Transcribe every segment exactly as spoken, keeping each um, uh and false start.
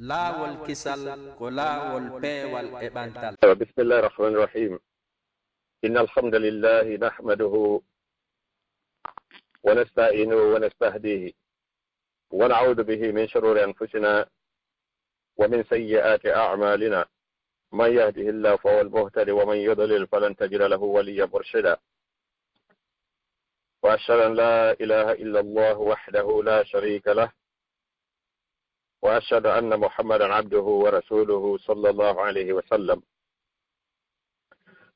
Laawol kisal ko laawol peewal e ɓantal. بسم الله الرحمن الرحيم. إن الحمد لله نحمده ونستعينه ونستهديه ونعوذ به من شرور أنفسنا ومن سيئات أعمالنا. من يهده الله فهو المهتد ومن يضلل فلن تجد له وليا مرشدا. وأشهد أن لا إله إلا الله وحده لا شريك له وأشهد أن محمدا عبده ورسوله صلى الله عليه وسلم.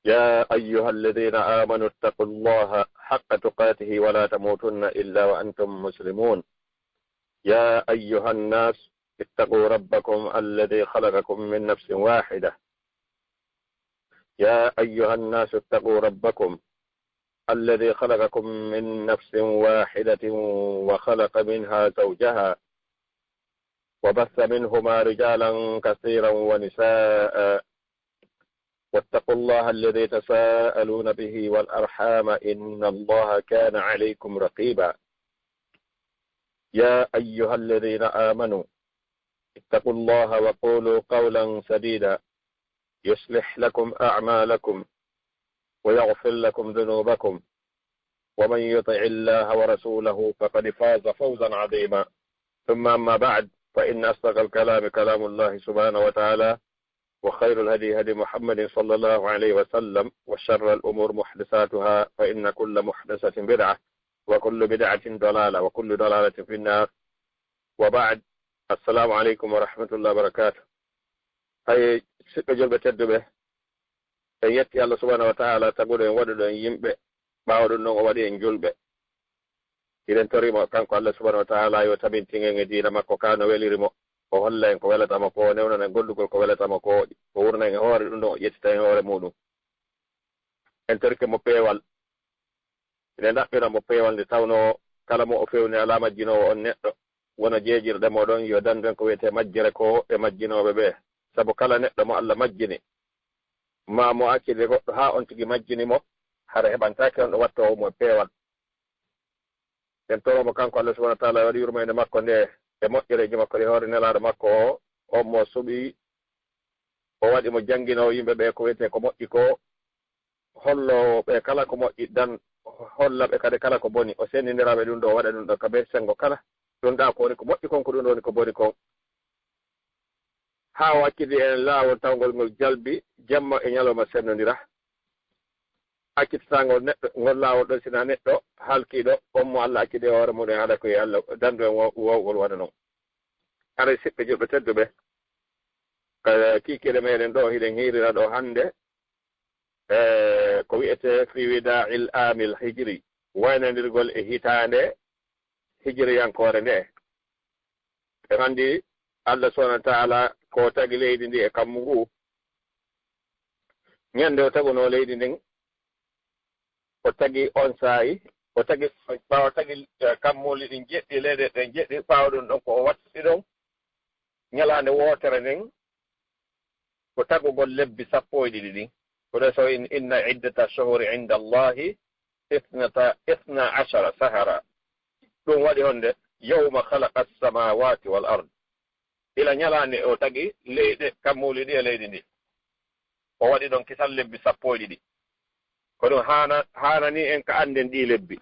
يا أيها الذين آمنوا اتقوا الله حق تقاته ولا تموتن إلا وأنتم مسلمون. يا أيها الناس اتقوا ربكم الذي خلقكم من نفس واحدة. يا أيها الناس اتقوا ربكم الذي خلقكم من نفس واحدة وخلق منها زوجها وبث منهما رجالا كثيرا ونساء واتقوا الله الذي تساءلون به والأرحام إن الله كان عليكم رقيبا. يا أيها الذين آمنوا اتقوا الله وقولوا قولا سديدا يصلح لكم أعمالكم ويغفر لكم ذنوبكم ومن يطع الله ورسوله فقد فاز فوزا عظيما. ثم أما بعد، فإن أصدق الكلام كلام الله سبحانه وتعالى، وخير الهدي هدي محمد صلى الله عليه وسلم، وشر الأمور محدثاتها، فإن كل محدثة بدعة، وكل بدعة ضلالة، وكل ضلالة في النار. وبعد، السلام عليكم ورحمة الله وبركاته. Hay siɓɓe julɓe tedduɓe, en yetti Allah subhanahu wa ta'ala taguɗo en, waɗuɗo en yimɓe, ɓaawo ɗum ɗon o waɗi en julɓe. Hiɗen torimo kanko Allah subhanahu wa ta'ala yo tabintin en e diina makko ka no weliri mo, o holla en ko welata mo ko, o newnana en gollugol ko welata mo ko, o wurna en e hoore ɗum ɗon, o ƴettita en hoore muɗum. En torike mo peewal. Ene ɗaɓɓira mo peewal nde tawnoo kala mo o fewni alaa majjinoowo on neɗɗo, wona jeejirɗe mo ɗon yo dandu en ko wiyetee majjere koo e majjinooɓe ɓee. Sabu kala neɗɗo mo Alla majjini, maa mo accide goɗɗo haa on tigi majjini mo, hara heɓantaake on ɗo wattoowo mo e peewal. En toroo mo kanko Alla subhaanahu wa ta'aalaa, waɗi yurmeende makko ndee e moƴƴereeji makko ɗi hoore Nelaaɗo makko oo, on mo suɓi, o waɗi mo jannginoowo yimɓe ɓee ko wiyetee ko moƴƴi koo, holloowo ɓe kala ko moƴƴi, dan holla ɓe kadi kala ko boni, o senndindira ɓe ɗum ɗo, o waɗa ɗum ɗo ka bee senngo kala. Ɗum ɗa ko woni ko moƴƴi kon, ko ɗum ɗo woni ko boni kon. Haa o accidi en laawol tawngol ngol jalbi, jemma e ñalawma senndondira. Accitata ngol neɗɗo, ngol laawol ɗon, sina neɗɗo halkiiɗo, on mo Alla accidi e hoore muɗum, haɗa ko e Alla, dandu en wo-, wowgol wona non. Haray siɓɓe julɓe tedduɓe, eh, kiikiiɗe meɗen ɗo, hiɗen hiirira ɗo hannde, e ko wi'etee fi widaa'il aamil hijri, waynandirgol e hitaande hijriyankoore nde. En anndi Allah subhaanahu wa ta'aalaa ko tagi leydi ndi e kammu ngu. Ñande o tagunoo leydi ndin, o tagi on saa'i, o tagi, ɓaawo tagi, eh, kammuuli ɗin jeɗɗi, leyɗe ɗen jeɗɗi, ɓaawo ɗum ɗon ko o watti ɗon ñalaande wootere nden, ko tagugol lebbi sappo e ɗiɗi ɗin. Ko ɗe so in-, inna iddata shuhuri inda Allahi ithnata, ithna ashara sahara. Ɗum waɗi honde? Yawma khalaqa as-samawati wal ard. Ila ñalaande o tagi leyɗe, kammuuli ɗi e leydi ndi. O waɗi ɗon kisal lebbi sappo e ɗiɗi. Ko ɗum haana-, haanani en ka annden ɗii lebbi.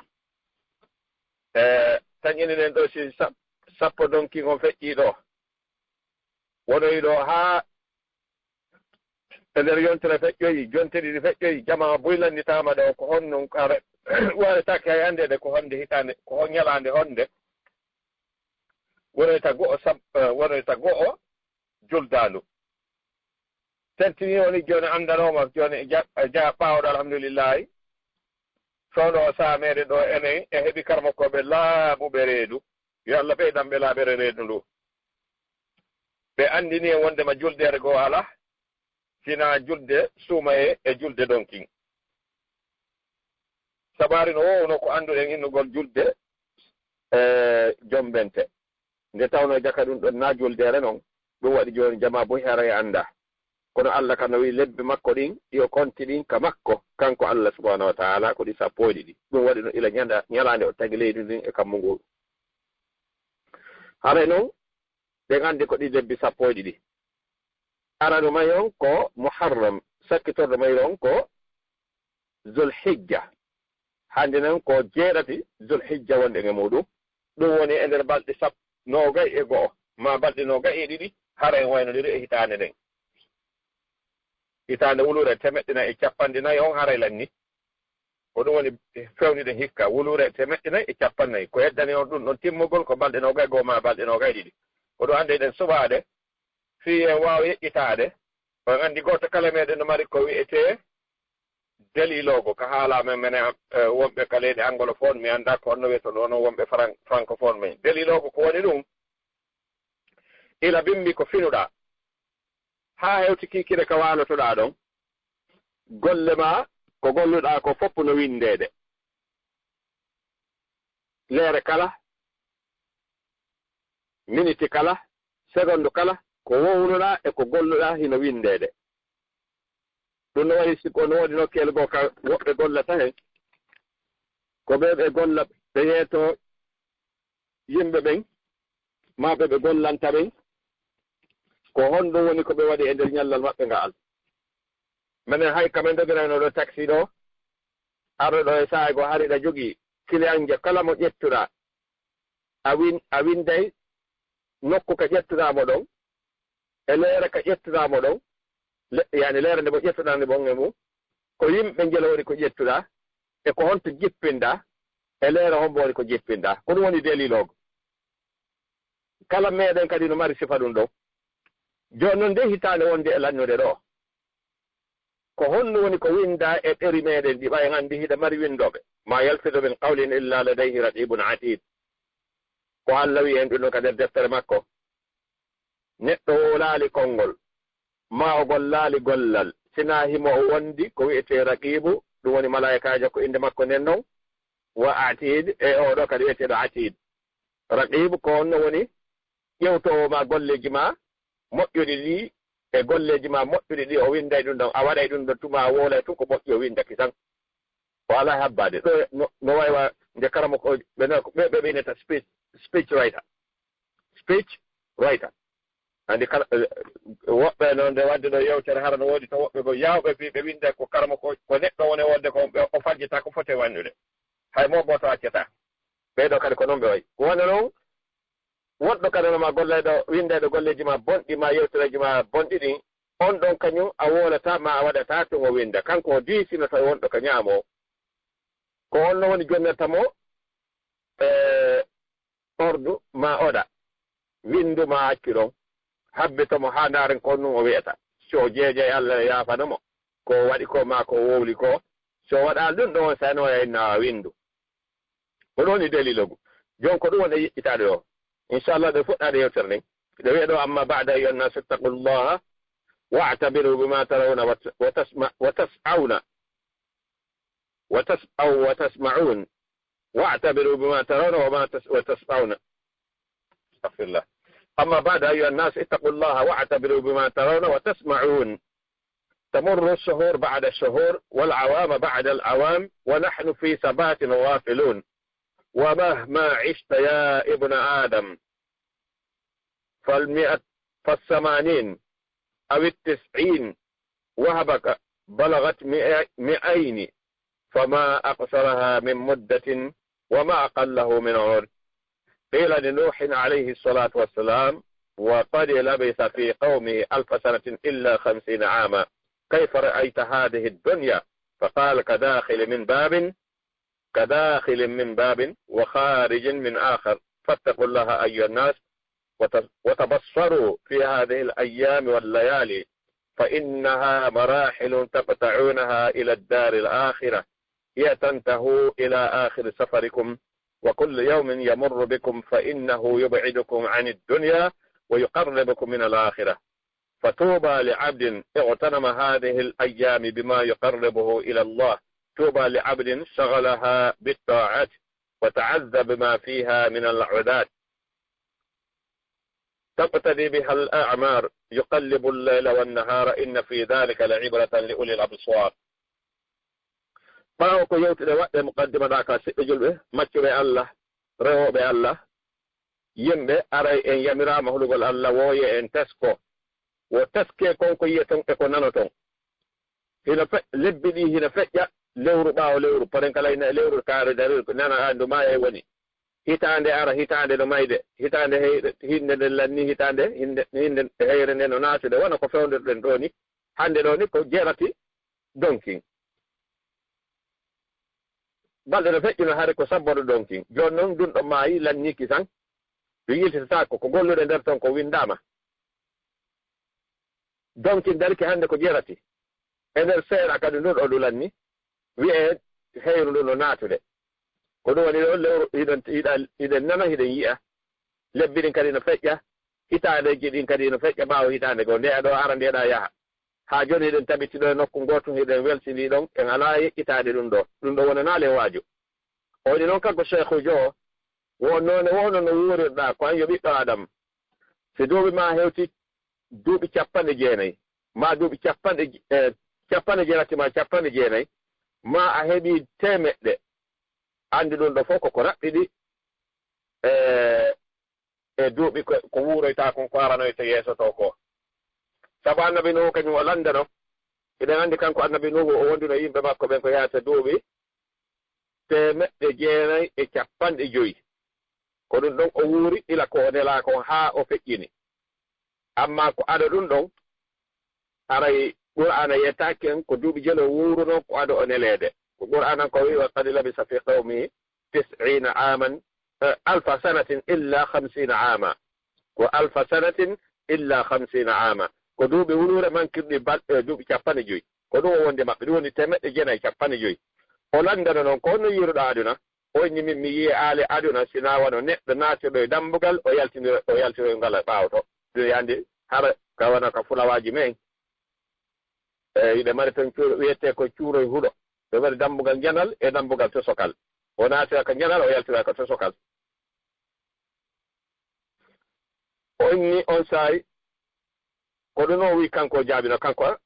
E, tan enen ɗen ɗo si sap-, sappo donkin on feƴƴii ɗo. Wonoyi ɗo haa e nder yontere feƴƴoyi, jonte ɗiɗi feƴƴoyi, jamaa buy lannditaama ɗo, ko honno kare, waɗetaake hay anndeede ko honde hitaande, ko hon ñalaande honde, wonoyta go'o sab-, eh, wonoyta go'o juldaandu. Tentinii woni jooni anndanooma, jooni ja-, ja-, ɓaawɗo, alhamdulillaahi. Fewndo o sahaa meɗen ɗo, enen e heɓi karmakooɓe laaɓuɓe reedu. Yo Allah ɓeydan ɓe laaɓere reedu ndu. Ɓe anndini en wonndema juldeere goo alaa, sinaa julde suumayee e julde donkin. Sabaari no woowno ko annduɗen innugol julde, e, jombente. Nde tawnoo jaka ɗum ɗon naa juldeere non, ɗum waɗi jooni jamaa buy haray anndaa. Kono Alla kan no wi'i lebbi makko ɗin, yo konti ɗin ka makko, kanko Alla subhaanahu wa ta'aalaa, ko ɗi sappo e ɗiɗi. Ɗum waɗi no ila ñanda-, ñalaande o tagi leydi ndin e kammu nguu. Haray non, Ɓen anndi ko ɗi lebbi sappo e ɗiɗi. Arano may on ko Muharram, sakkitorɗo mayre on ko Zulhijja. Hannde non ko jeeɗati Zulhijja wonɗen e muuɗum. Ɗum woni e nder balɗe sappo, noogay e go'o, maa balɗe noogay e ɗiɗi, hara en waynodiri e hitaande nden. Hitaande wuluure temeɗɗe nayi e capanɗe nayi on haray lanni. Ko ɗum woni fewniɗen hikka, wuluure temeɗɗe nayi e capanɗe nayi. Ko heddani on ɗum ɗon timmugol ko balɗe noogay e go'o maa balɗe noogay e ɗiɗi. Ko ɗum anndi eɗen suɓaade, fii en waawa yeƴƴitaade. On anndi gooto kala meɗen no mari ko wi'etee daliiloogo ka haala men, menen, eh, wonɓe ka leyɗe anglophone, mi anndaa ko honno wi'eton ɗoo non wonɓe fran-, francophone men. Daliiloogo ko woni ɗum, ila bimbi ko finuɗaa, haa hewti kiikire ka waalotoɗaa ɗon, golle maa ko golluɗaa ko fof no winndeede. Leere kala, miniti kala, segondu kala, ko wowluɗaa e ko golluɗaa hino winndeede. Ɗum no wayi si ko no woodi nokkeeli goo ka woɓɓe gollata hen, ko ɓe ɓe golla, ɓe yeeto yimɓe ɓen, maa ɓe ɓe gollanta ɓen, ko honɗum woni ko ɓe waɗi e nder ñallal maɓɓe nga'al. Menen hay ka men dogirayno ɗo taxi ɗo, arɗo ɗo e saa'i goo hari ɗa jogii kiliyanjo kala mo ƴettuɗaa, a win-, a winnday nokku ka ƴettuɗaa mo ɗon, e leere ka ƴettuɗaa mo ɗon, le-, yani leere nde mo ƴettuɗaa nde mo e mum, ko yimɓe njeloori ko ƴettuɗaa, e ko honto jippinɗaa, e leere hombo woni ko jippinɗaa. Ko ɗum woni daliiloogo. Kala meɗen kadi no mari sifa ɗum ɗon. Jooni non nde hitaande wonde e lannude ɗo, ko honno woni ko winndaa e ɗeri meɗen ɗi ɓay en anndi hiɗa mari winndooɓe? "Ma yalfidu min qawlin illa ladayhi raqibun atid." Ko Alla wi'i en ɗum ɗon ka nder deftere makko. Neɗɗo wowlaali konngol, maa o gollaali gollal, sinaa himo o wondi ko wi'etee Raqiibu, ɗum woni malaa'ikaajo ko innde makko nden non, wa Atiid, e oo ɗoo kadi wi'eteeɗo Atiid. Raqiibu ko on no woni ƴeewtoowo maa golleeji maa moƴƴuɗi ɗi, e golleeji maa moƴƴuɗi ɗi o winnday ɗum ɗon, a waɗay ɗum ɗon tuma a wowlay tun ko moƴƴi o winndaki tan. O alaa habbaade. Ɗo no, no waywa nde karamoko ɓe, ɓe, ɓe innata speech, speech writer. Speech writer. Anndi kala, eh, woɓɓe noon nde waɗde ɗo yewtere hara no woodi to woɓɓe goo yaawɓe fii ɓe winnda ko karamoko, ko neɗɗo woni wonde ko ɓe, o fajjita ko foti e waɗude. Hay mo gooto accata. Ɓee ɗoo kadi ko noon ɓe wayi. Wano noon, woɗɗo kadi no ma gollayɗo, winndayɗo golleeji ma bonɗi, ma yewtereeji ma bonɗi ɗin, on ɗon kañum a wowlataa ma a waɗataa tun o winnda. Kanko o diisinoto e wonɗo ka ñaamo. Ko on no woni jonnata mo, eh, ordu ma oɗa, winndu ma accu ɗon, habbito mo haa ndaaren ko ɗum o wi'ata. Si o jeejay Alla e yaafano mo, ko o waɗi ko maa ko o wowli ko, si o waɗaali ɗum ɗon, o sayno o yahinna winndu. Ko ɗum woni daliilu ngu. Jon ko ɗum woni yeƴƴitaade ɗo. Inchallah, ɗo fuɗɗaade yewtere nden. Ɗo wi'a ɗo, "Amma ba'da, ayyuha nnasu, ittaqullaha wa'tabiru bima tarawna wa t-, wa tasma-, wa tas'awna." وتس-، أو وتسمعون. واعتبروا بما ترون وما تس-، وتسمعون. أستغفر الله. أما بعد، أيها الناس، اتقوا الله واعتبروا بما ترون وتسمعون. تمر الشهور بعد الشهور، والعوام بعد العوام، ونحن في سبات غافلون. ومهما عشت يا ابن آدم، فالمئة، فالثمانين أو التسعين وهبك بلغت مئ-، مئين، فما أقصرها من مدة وما أقله من عمر. قيل لنوح عليه الصلاة والسلام: "وقد لبث في قومه ألف سنة إلا خمسين عاما، كيف رأيت هذه الدنيا؟" فقال: "كداخل من باب، كداخل من باب وخارج من آخر، فاتقوا الله أيها الناس، وت-، وتبصروا في هذه الأيام والليالي، فإنها مراحل تقطعونها إلى الدار الآخرة، هي تنتهوا إلى آخر سفركم، وكل يوم يمر بكم فإنه يبعدكم عن الدنيا ويقربكم من الآخرة." فطوبى لعبد اغتنم هذه الأيام بما يقربه إلى الله، طوبى لعبد شغلها بالطاعات وتعذب بما فيها من العذاب، تقتدي بها الأعمار، يقلب الليل والنهار، إن في ذلك لعبرة لأولي الأبصار. Ɓaawo ko yewtude waɗde muqaddima ɗa ka, siɓɓe julɓe, maccuɓe Allah, rewooɓe Allah, yimɓe, aray en yamiraama hulugol Allah, wooye en tesko. Wo teskee kon ko yi'oton e ko nanoton. Hino fe-, lebbi ɗi hino feƴƴa lewru ɓaawo lewru, paren kala ina e lewru kaari darir, ko nana andu maaya e woni. Hitaande ara, hitaande no mayde, hitaande heyre, hinde nden lanni, hitaande hinde, hinde heyre nden no naatude, wano ko fewndirɗen ɗoo ni. Hande ɗoo ni ko jeerati donkin. Balɗe no feƴƴuno hari ko sabboɗo donkin. Jooni non ndun ɗon maayi lanni kisan. Ɗum yiltitataako, ko golluɗe nder ton ko winndaama. Donkin darike hande ko jeerati. E nder seeɗa kadi ndun ɗoo ɗum lanni, wi'ee heyru ndun no naatude. Ko ɗum woni ɗoo lewru hiɗen, hiɗa, hiɗen nana, hiɗen yi'a. Lebbi ɗin kadi no feƴƴa. Hitaandeeji ɗin kadi no feƴƴa ɓaawo hitaande goo. Ndeya ɗoo ara, ndeya ɗaa yaha. Haa jooni hiɗen tabiti ɗoo e nokku ngootu, hiɗen weltindii ɗon, en alaa yeƴƴitaade ɗum ɗoo. Ɗum ɗoo wonanaali e waaju. O waɗi noon kanko Seekuujo o, wo noone woo no, no wuurirɗaa, ko an yo ɓiɗɗo Aadama. Si duuɓi maa hewti duuɓi capanɗe jeenayi, maa duuɓi capanɗe, eh, capanɗe jeenati maa capanɗe jeenayi, maa a heɓii teemeɗɗe, anndi ɗum ɗoo fof ko ko raɓɓiɗi, eh, e duuɓi ko, ko wuuroytaa kon, ko aranoyta yeeso to ko. Sabu Annabi Nuuhu kañum o lanndano, eɗen anndi kanko Annabi Nuuhu o wonduno e yimɓe makko ɓen ko yaata duuɓi teemeɗɗe jeenayi e capanɗe joyi. Ko ɗum ɗon o wuuri ila ko o nelaa kon haa o feƴƴini. Amma ko ado ɗum ɗon, haray Qur'aana yettaaki en ko duuɓi jelo wuuruno ko ado o neleede. Ko Qur'aana ko wi'i, "Wa qad labisa fi qawmihi tis'iina aaman, eh, alfa sanatin illa khamsiina aama." Ko alfa sanatin illa khamsiina aama. Ko duuɓi wuluure mankirɗi bal-, eh, duuɓi capanɗe joyi. Ko ɗum o wondi maɓɓe, ɗum woni teemeɗɗe jeenayi capanɗe joyi. O lanndano noon, ko honno yiiruɗaa aduna? O inni, min mi yi'aali aduna, sinaa wano neɗɗo naatirɗo e dambugal, o yaltindira, o yaltiroy ngal e ɓaawo to. Ɗum e anndi, hara ka wano ka fulawaaji men. E, hiɓe mari toon cuuro, wiyetee ko cuuroy huɗo. Ɓe mari dambugal njanal e dambugal tosokal. O naatira ka njanal, o yaltira ka tosokal. O inni on saa'i, ko ɗum o wi'i kanko o jaabino, kanko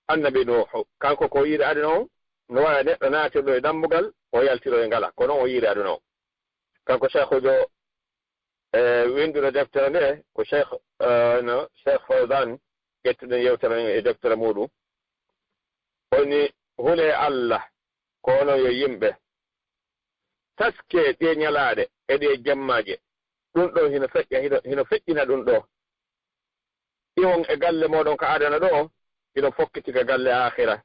Annabi Nuuhu. Kanko ko o yiiri aduna on, no wa'a neɗɗo naatirɗo e dambugal, o yaltiro e ngala. Ko noon o yiiri aduna on. Kanko Seekuujo, e, winnduno deftere nde, ko Seek, e, no, Seek Fawzan, ƴettuɗen yewtere nden e deftere muuɗum. O inni, hulee Allah, ko onon yo yimɓe. Taskee ɗee ñalaaɗe e ɗee jemmaaje. Ɗum ɗoo hino feƴƴa, hino, hino feƴƴina ɗum ɗoo. Iwon e galle mooɗon ka aduna ɗoo, hiɗon fokkiti ka galle aakhira.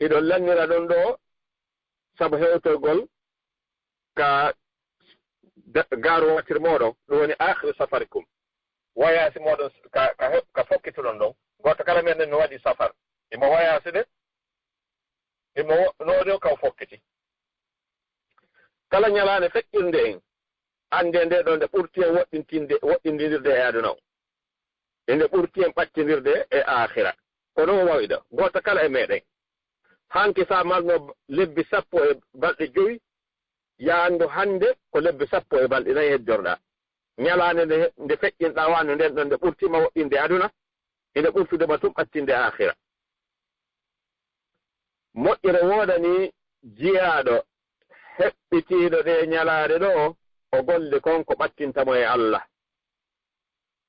Hiɗon lannira ɗum ɗoo sabu hewtogol ka da-, gaaru watir mooɗon, ɗum woni aakhiru safarikum. Wayaasi mooɗon ka, ka he-, ka fokkituɗon ɗon. Gooto kala men no waɗi safar. Imo wayaasi de, imo wo-, noode o ka o fokkiti. Kala ñalaande feƴƴirnde en, anndee nde ɗoo nde ɓurti en woɗɗintinde, woɗɗindinirde e aduna o. E nde ɓurti en ɓattindirde e aakhira. Ko ɗum o wawiɗo, gooto kala e meɗen. Hanki sa marno lebbi sappo e balɗe jowi, ya anndu hannde ko lebbi sappo e balɗe nayi heddorɗaa. Ñalaande nde, nde feƴƴinɗaa wano nden ɗon nde ɓurtiima woɗɗinde aduna, inde ɓurtude ma tun ɓattinde aakhira. Moƴƴere woodanii jiyaaɗo heɓɓitiiɗo ɗee ñalaare ɗoo, o golli kon ko ɓattinta mo e Allah.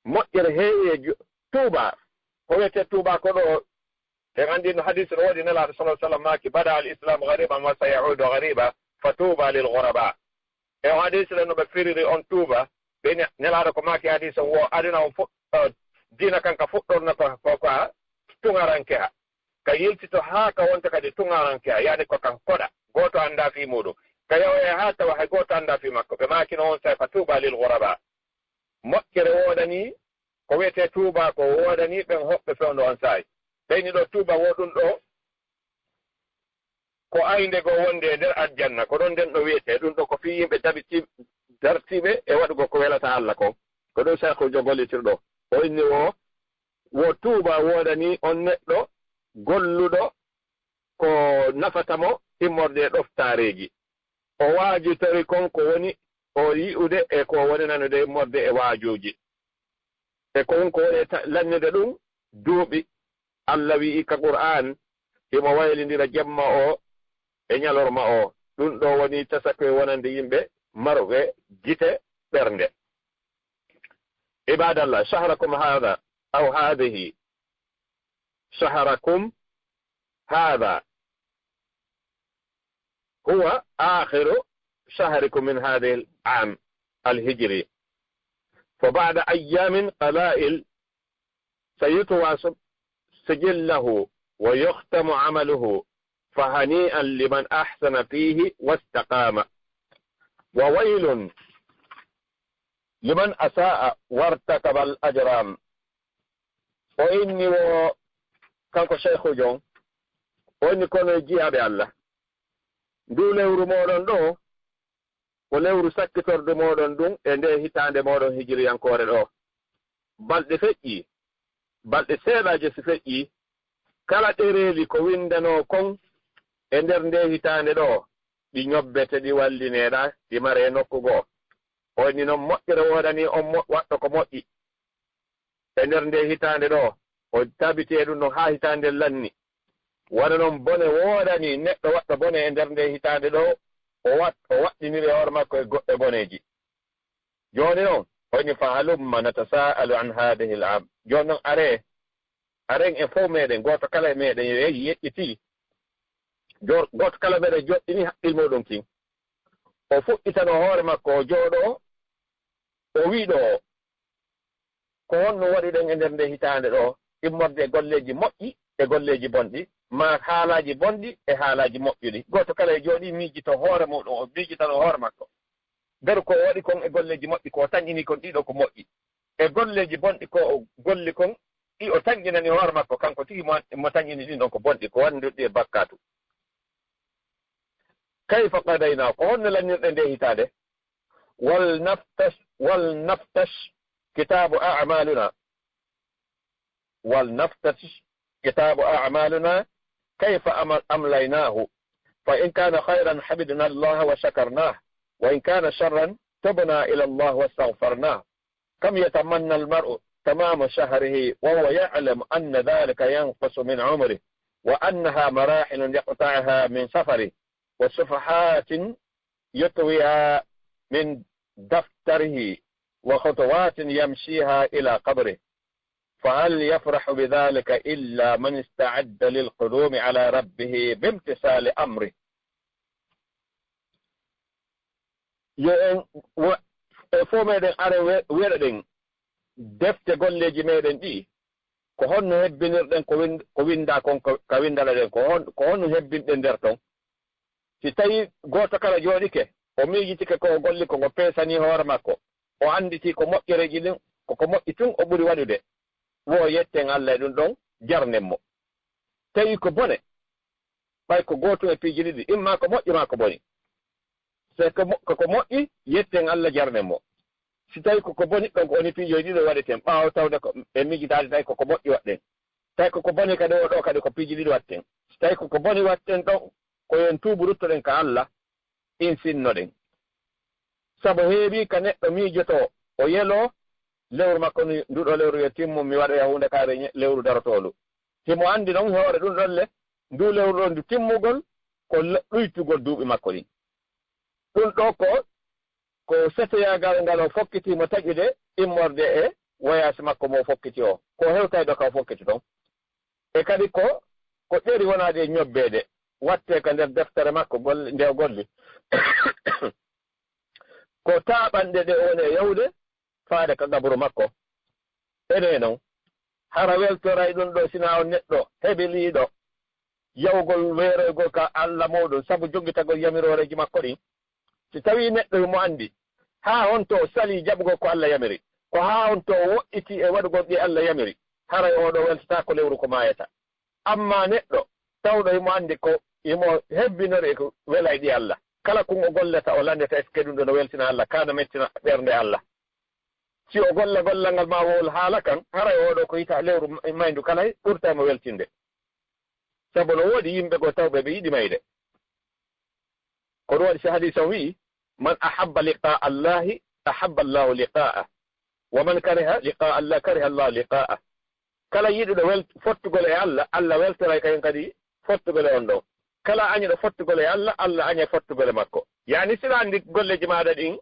Moƴƴere heewi e ju-, tuuba. Ko wiyetee tuuba ko ɗoo, en anndi no hadiis no woodi, Nelaaɗo sallallahu alaihi wasallam maaki, "Bada al islamu ghariban wa sayaudu ghariba, fa tuuba lil ghuraba." E on hadiis ɗen no ɓe firiri on tuuba, ɓe ne-, Nelaaɗo ko maaki hadiis on wo, aduna on fu-, eh, diina kan ka fuɗɗorno ko, ko, ko a tuŋaranke ha. Ka yiltito haa ka wonta kadi tuŋaranke ha, yaani ko kan koɗa, gooto anndaa fii muuɗum. Ka yahoya haa tawa hay gooto anndaa fii makko. Ɓe maaki no on say, "Fa tuuba lil ghuraba." Moƴƴere woodanii, ko wiyetee tuuba ko woodanii ɓen hoɓɓe fewndo on saa'i. Ɓeyni ɗoo tuuba wo ɗum ɗoo, ko aynde goo wonde e nder aljanna, ko ɗon nden ɗo wiyetee. Ɗum ɗoo ko fii yimɓe tabiti-, dartiiɓe e waɗugol ko welata Allah kon. Ko ɗum Seekuujo gollitirɗo. O inni wo, wo tuuba woodanii on neɗɗo golluɗo ko nafata mo immorde e ɗoftaareeji. O waajitori kon ko woni o yi'ude e ko woni nanude immorde e waajuuji. E kon ko woni ta-, lannude ɗum duuɓi. Allah wi'i ka Qur'aan, himo waylindira jemma o e ñalorma o. Ɗum ɗoo woni tasakoy wonande yimɓe marɓe gite ɓernde. عباد الله، شهركم هذا أو هذه، شهركم هذا هو آخر شهركم من هذه العام الهجري، فبعد أيام قلائل سيطوى سجله ويختم عمله، فهنيئا لمن أحسن فيه واستقام، وويل لمن أساء وارتكب الأجرام. O inni wo kanko Sheikhujo on, o inni kono e jiyaaɓe Allah, ndu lewru mooɗon ɗo, ko lewru sakkitorde mooɗon ndun e nde hitaande mooɗon hijiriyankoore ɗo. Balɗe feƴƴii, balɗe seeɗaaje si feƴƴii, kala ɗereeli ko winndanoo kon e nder nde hitaande ɗo, ɗi ñobbete, ɗi wallineeɗa, ɗi maree nokku goo. O inni non moƴƴere woodanii on mo-, waɗɗo ko moƴƴi e nder nde hitaande ɗo, o tabitee ɗum ɗon haa hitaande lanni. Wano non bone woodanii neɗɗo waɗɗo bone e nder nde hitaande ɗo, o wat-, o waɗɗiniri e hoore makko e goɗɗe boneeji. Jooni non, o inni, "Fa halumma natasa'alu an hadhihi al-am." Jooni non, aree, aren en fow meɗen, gooto kala e meɗen, yo yehi yeƴƴitii. Jo-, gooto kala meɗen joɗɗini haqqil muɗum kin. O fuɗɗitano hoore makko, o jooɗoo, o wiɗoo, ko honno waɗuɗen e nder nde hitaande ɗo, immorde e golleeji moƴƴi e golleeji bonɗi, maa haalaaji bonɗi e haalaaji moƴƴuɗi? Gooto kala e jooɗii miijito hoore muɗum, o miijitano hoore makko. Beru ko o waɗi kon e golleeji moƴƴi, ko o tanƴini kon ɗiɗo ko moƴƴi. E golleeji bonɗi ko o golli kon, ɗi o tanƴinani hoore makko, kanko tigi mo, mo tanƴini ɗin ɗon ko bonɗi, ko wannduɗi e bakkaatu. Kayfa qadayna, ko honno lannirɗen nde hitaande? Wal naftash, wal naftash kitabu a'maluna. ولنفتش كتاب أعمالنا كيف أم-، أمليناه، فإن كان خيرا حمدنا الله وشكرناه، وإن كان شرا تبنا إلى الله واستغفرناه. كم يتمنى المرء تمام شهره وهو يعلم أن ذلك ينقص من عمره، وأنها مراحل يقطعها من سفره، وصفحات يطويها من دفتره، وخطوات يمشيها إلى قبره. فهل يفرح بذلك إلا من استعد للقدوم على ربه بامتثال أمره؟ Yo en wa-, e fof meɗen are we-, weɗoɗen defte golleeji meɗen ɗi. Ko honno hebbinirɗen ko win-, ko winndaa kon ka, ka winndaleɗen? Ko hon-, ko honno hebbinɗen nder ton? Si tawii gooto kala jooɗike, o miijitike ko o golli ko ngo peesanii hoore makko, o annditi ko moƴƴereeji ɗin, ko ko moƴƴi tun o ɓuri waɗude, wo yetten Allah e ɗum ɗon, jarnen mo. Tawi ko bone, ɓay ko gootum e piiji ɗiɗi, imma ko moƴƴi maa ko boni. So ko mo-, ko ko moƴƴi, yetten Allah, jarnen mo. Si tawii ko ko boni, ɗon ko woni piiji ɗiɗo waɗeten, ɓaawo tawde ko e miijitaade tawi ko ko moƴƴi waɗɗen. Tawi ko ko boni kadi, o ɗo kadi ko piiji ɗiɗi waɗten. Si tawii ko ko boni waɗten ɗon, ko yo en tuubu ruttoɗen ka Allah, insinnoɗen. Sabu heewi ka neɗɗo miijotoo, o yeloo, lewru makko ni, nduɗo lewru yo timmu, mi waɗoya huunde kaari ñe-, lewru darotoondu. Himo anndi non hoore ɗum ɗon le, ndu lewru ɗon ndu timmugol, ko le-, ɗuytugol duuɓi makko ɗin. Ɗum ɗo ko, ko setoyaagal ngal o fokkiti mo taƴude immorde e woyaasi makko mo o fokkiti o. Ko hewtayɗo ka o fokkiti ton. E kadi ko, ko ɗeri wonaade e ñobbeede, wattee ka nder deftere makko golle, nde o golli. Ko taaɓanɗe ɗe o woni e yahude faade ka qaburu makko. Enee non, hara weltoray ɗum ɗo, sinaa on neɗɗo hebiliiɗo yawgol weeroygol ka Allah muuɗum sabu jogitagol yamirooreeji makko ɗin? Si tawii neɗɗo himo anndi haa honto o salii jaɓugol ko Allah yamiri, ko haa honto o woɗɗitii e waɗugol ɗi Allah yamiri, haray oo ɗoo weltataako lewru ko maayata. Ammaa neɗɗo tawɗo himo anndi ko himo hebbinori e ko welay ɗi Allah, kala kun o gollata, o landeta, est-ce que ɗum ɗoo no weltina Allah, kaa no mettina ɓernde Allah? Si o golla gollal ngal maa wowol haala kan, haray oo ɗoo ko hita lewru mayndu kala ɓurtay mo weltinde. Sabu no woodi yimɓe goo tawɓe ɓe yiɗi mayde. Ko ɗum waɗi si hadiis on wi'i, "Man ahabba liqaa Allahi, ahabba Allahu liqaa'ah. Wa man kariha liqaa Allah, kariha Allahu liqaa'ah." Kala yiɗuɗo wel-, fottugol e Allah, Allah weltoray kañum kadi fottugol e on ɗon. Kala añuɗo fottugol e Allah, Allah añay fottugol e makko. Yaani, si aɗa anndi golleeji maaɗa ɗin,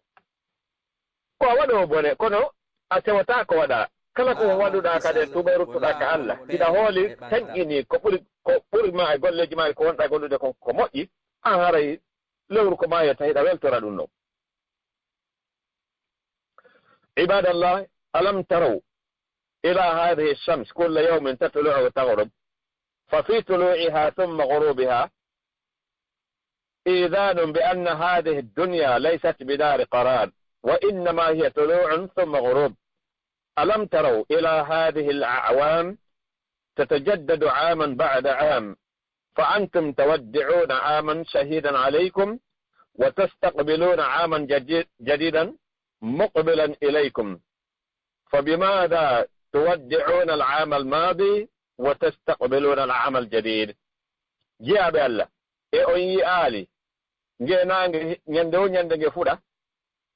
ko a waɗoowo bone, kono a tewata ko waɗa. Kala ko waɗuɗa kadi e tuuba e ruttuɗa ka Allah, hiɗa hooli tanƴini ko ɓuri, ko ɓuri ma e golleeji ma ko wonɗa gollude kon ko moƴƴi, an haray lewru ko maayata hiɗa weltora ɗum ɗon. عباد الله، ألم تروا إلى هذه الشمس كل يوم تطلع وتغرب، ففي طلوعها ثم غروبها إيذان بأن هذه الدنيا ليست بدار قرار، وإنما هي طلوع ثم غروب. ألم تروا إلى هذه الأعوام تتجدد عاما بعد عام، فأنتم تودعون عاما شهيدا عليكم، وتستقبلون عاما جديد-، جديدا مقبلا إليكم، فبماذا تودعون العام الماضي وتستقبلون العام الجديد؟ Jiyaaɓe Allah, e on yi'aali ngee naange ñande o ñande nge fuɗa,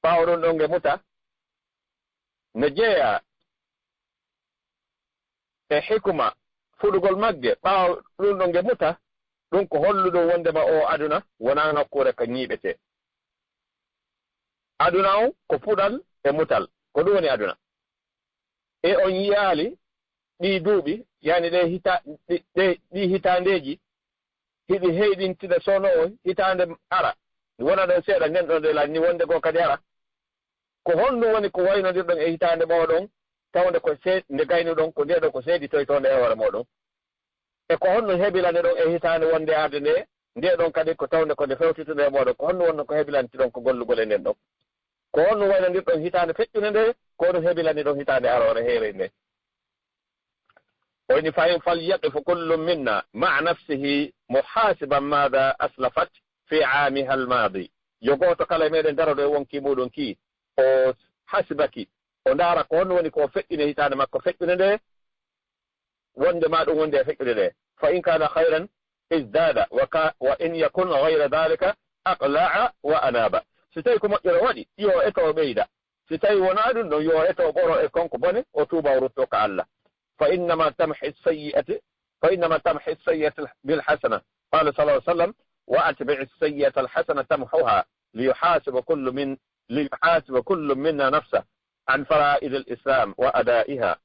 ɓaawo ɗon ɗon nge muta? No jeyaa e hikma fuɗugol magge, ɓaawo ɗum ɗon nge muta, ɗum ko holluɗum wondema oo aduna wonaa nokkuure ka ñiiɓetee. Aduna on ko fuɗal e mutal, ko ɗum woni aduna. E on yi'aali ɗii duuɓi, yani ɗee hita-, ɗi-, ɗe-, ɗii hitaandeeji, hiɗi heyɗintida soono o hitaande ara, wona ɗon seeɗa, nden ɗon ɗe lanni wonde goo kadi ara. Ko honɗum woni ko waynondirɗon e hitaande mooɗon, tawnde ko see-, nde gaynuɗon, ko ndee ɗoo ko seeditoytoonde e hoore mooɗon? E ko honɗum hebilaneɗon e hitaande wonde arde nde, ndee ɗon kadi ko tawnde ko nde fewtitude e mooɗon? Ko honɗum wonno ko hebilantiɗon ko gollugol e nden ɗon? Ko honɗum waynondirɗon hitaande feƴƴunde nde, ko honɗum hebilaniɗon hitaande aroore heere nde? O inni, فإن، فليقف كل منا مع نفسه محاسبا ماذا أسلفت في عامها الماضي. Yo gooto kala e meɗen darodo e wonkii muɗum kii, o hasibaki, o ndaara ko honno woni ko o feƴƴini e hitaande makko feƴƴunde nde, wonde ma ɗum wonde e feƴƴude nde. فإن كان خيرا ازداد، وكا-، وإن يكن غير ذلك أقلع وأناب. Si tawi ko moƴƴere o waɗi, yo o eto o ɓeyda. Si tawi wonaa ɗum ɗon, yo o eto o ɓoro e kon ko bone, o tuuba o rutto ka Allah. فإنما تمحي السيئة، فإنما تمحي السيئة بالحسنة. قال صلى الله عليه وسلم: وأتبع السيئة الحسنة تمحها، ليحاسب كل من، ليحاسب كل منا نفسه عن فرائض الإسلام وأدائها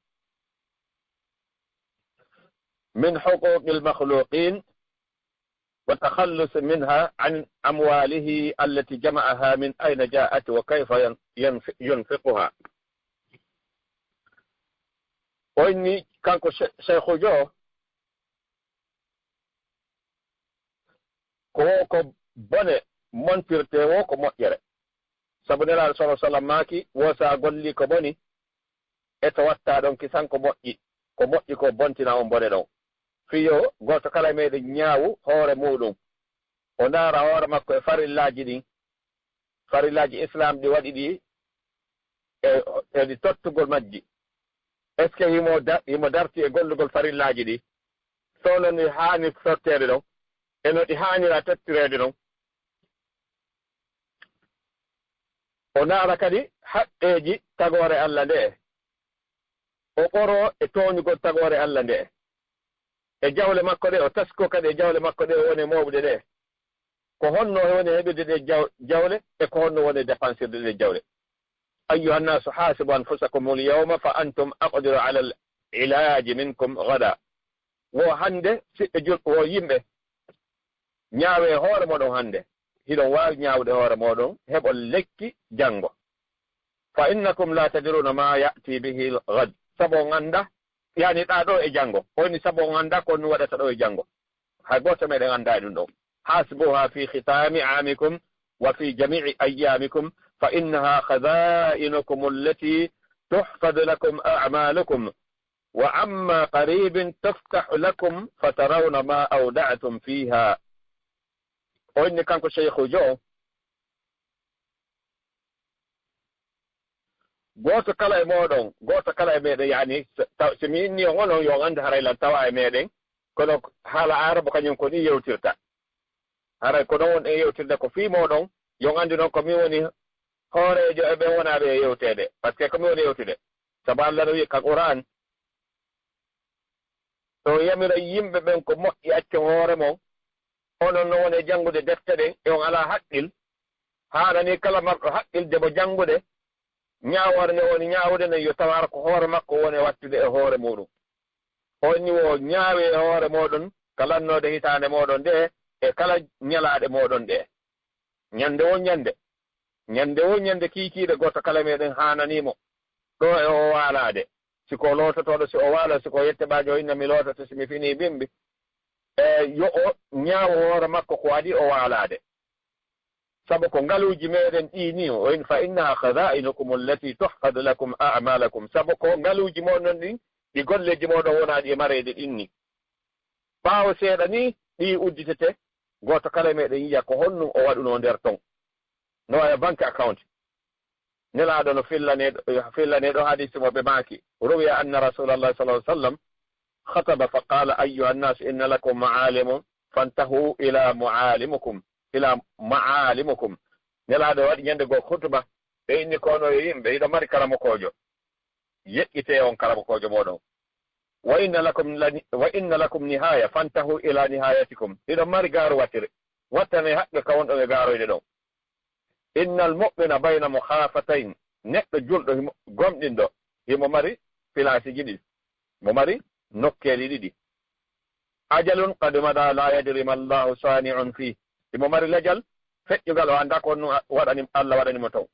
من حقوق المخلوقين، وتخلص منها عن أمواله التي جمعها من أين جاءت وكيف ين-، ينف-، ينفقها. O inni kanko she-, sheykhujo o, ko wo ko bone montirte, wo ko moƴƴere. Sabu Nelaaɗo sallallahu alaihi wasallam maaki, wo sa golli ko boni, e to watta ɗon kisan ko moƴƴi, ko moƴƴi ko bontina on bone ɗon. Fiyo gooto kala e meɗen ñaawu hoore muɗum, o ndaara hoore makko e farillaaji ɗin, farillaaji Islam ɗi waɗi ɗi, e, e ɗi tottugol majji. Est-ce que himo da-, himo darti e gollugol farillaaji ɗi? So no ɗi haani totteede ɗon, e no ɗi haanira tottireede ɗon? O ndaara kadi haqqeeji tagoore Allah nde'e. O ɓoroo e tooñugol tagoore Allah nde'e. E jawle makko ɗe, o taskoo kadi e jawle makko ɗe, o woni e mooɓude ɗe. Ko honno o woni e heɓirde ɗe jaw-, jawle, e ko honno o woni e dépensirde ɗe jawle? أيها الناس، حاسبوا أنفسكم اليوم فأنتم أقدر على العلاج منكم غدا. Wo hannde, siɓɓe julɓe, wo yimɓe, ñaawee hoore mooɗon hannde. Hiɗon waawi ñaawude hoore mooɗon, heɓon lekki janngo. فإنكم لا تدرون ما يأتي به الغد. Sabu on anndaa, yani ɗaa ɗoo e janngo. O inni sabu on anndaa ko on waɗata ɗoo e janngo. Hay gooto meɗen anndaa e ɗum ɗoo. حاسبوها في ختام عامكم وفي جميع أيامكم، فإنها خزائنكم التي تحفظ لكم أعمالكم، وعما قريب تفتح لكم فترون ما أودعتم فيها. O inni kanko sheykhujo on, gooto kala e mooɗon, gooto kala e meɗen, yani, so, taw, so mi inni on onon, yo on anndu haray lan tawa e meɗen, kono haala Aarabu kañum ko ni yewtirta. Haray ko non wonɗen yewtirde ko fii mooɗon, yo on anndu non ko min woni hooreejo e ɓen wonaaɓe e yewteede, parce que ko min woni yewtude. Sabu Allah no wi'i ka Qur'an, o yamira yimɓe ɓen ko moƴƴi accon hoore mon, onon no woni e janngude defte ɗen, e on alaa haqqil, haanani kala marɗo haqqil debo janngude, Ñaawoore nde woni ñaawude nden yo taw hara ko hoore makko woni wattude e hoore muuɗum. On ni wo ñaawe e hoore mooɗon ka lannoode hitaande mooɗon nde e kala ñalaaɗe mooɗon ɗe. Ñande wo ñande, ñande wo ñande kiikiiɗe gooto kala meɗen haananii mo ɗo e o waalaade. Si ko loototooɗo, si o waala, si ko yette ɓaajo, inna mi loototo, si mi finii bimbi. E yo o ñaawo hoore makko ko adii o waalaade. Sabu ko ngaluuji meɗen ɗii ni, o in, fa innaha khazainukum allati tuhfadu lakum a'malakum. Sabu ko ngaluuji mooɗon ɗin, ɗi golleeji mooɗon wonaaɗi e mareede ɗin ni. Ɓaawo seeɗa ni, ɗi udditete, gooto kala e meɗen yiya ko honɗum o waɗunoo nder ton. No waya banque account. Nelaaɗo no fillane, fillane ɗo hadisi mo ɓe maaki. Ruwiya anna Rasulallah sallallahu alaihi wasallam khataba fa qala, "Ayyuha nnas, inna lakum ma'alimun, fantahu ila mu'alimukum, ila ma'alimukum." Nelaaɗo waɗi ñande goo khutba, ɓe inni kono yo yimɓe, hiɗo mari karamokoojo. Yeƴƴite on karamokoojo mooɗon. "Wa inna lakum la, wa inna lakum nihaya, fantahu ila nihayatikum." Hiɗo mari gaaru wattire. Wattane haqqe ka wonɗon e gaaroyde ɗon. "Innal mu'mina bayna mukhafatayn." Neɗɗo julɗo himo, gomɗinɗo, himo mari pilaasiji ɗiɗi. Mo mari nokkeeli ɗiɗi. "Ajalun qad mada la yadri ma Allahu sani'un fi." Himo mari lajal feƴƴugal o annda ko honɗum waɗani, Allah waɗani mo ton.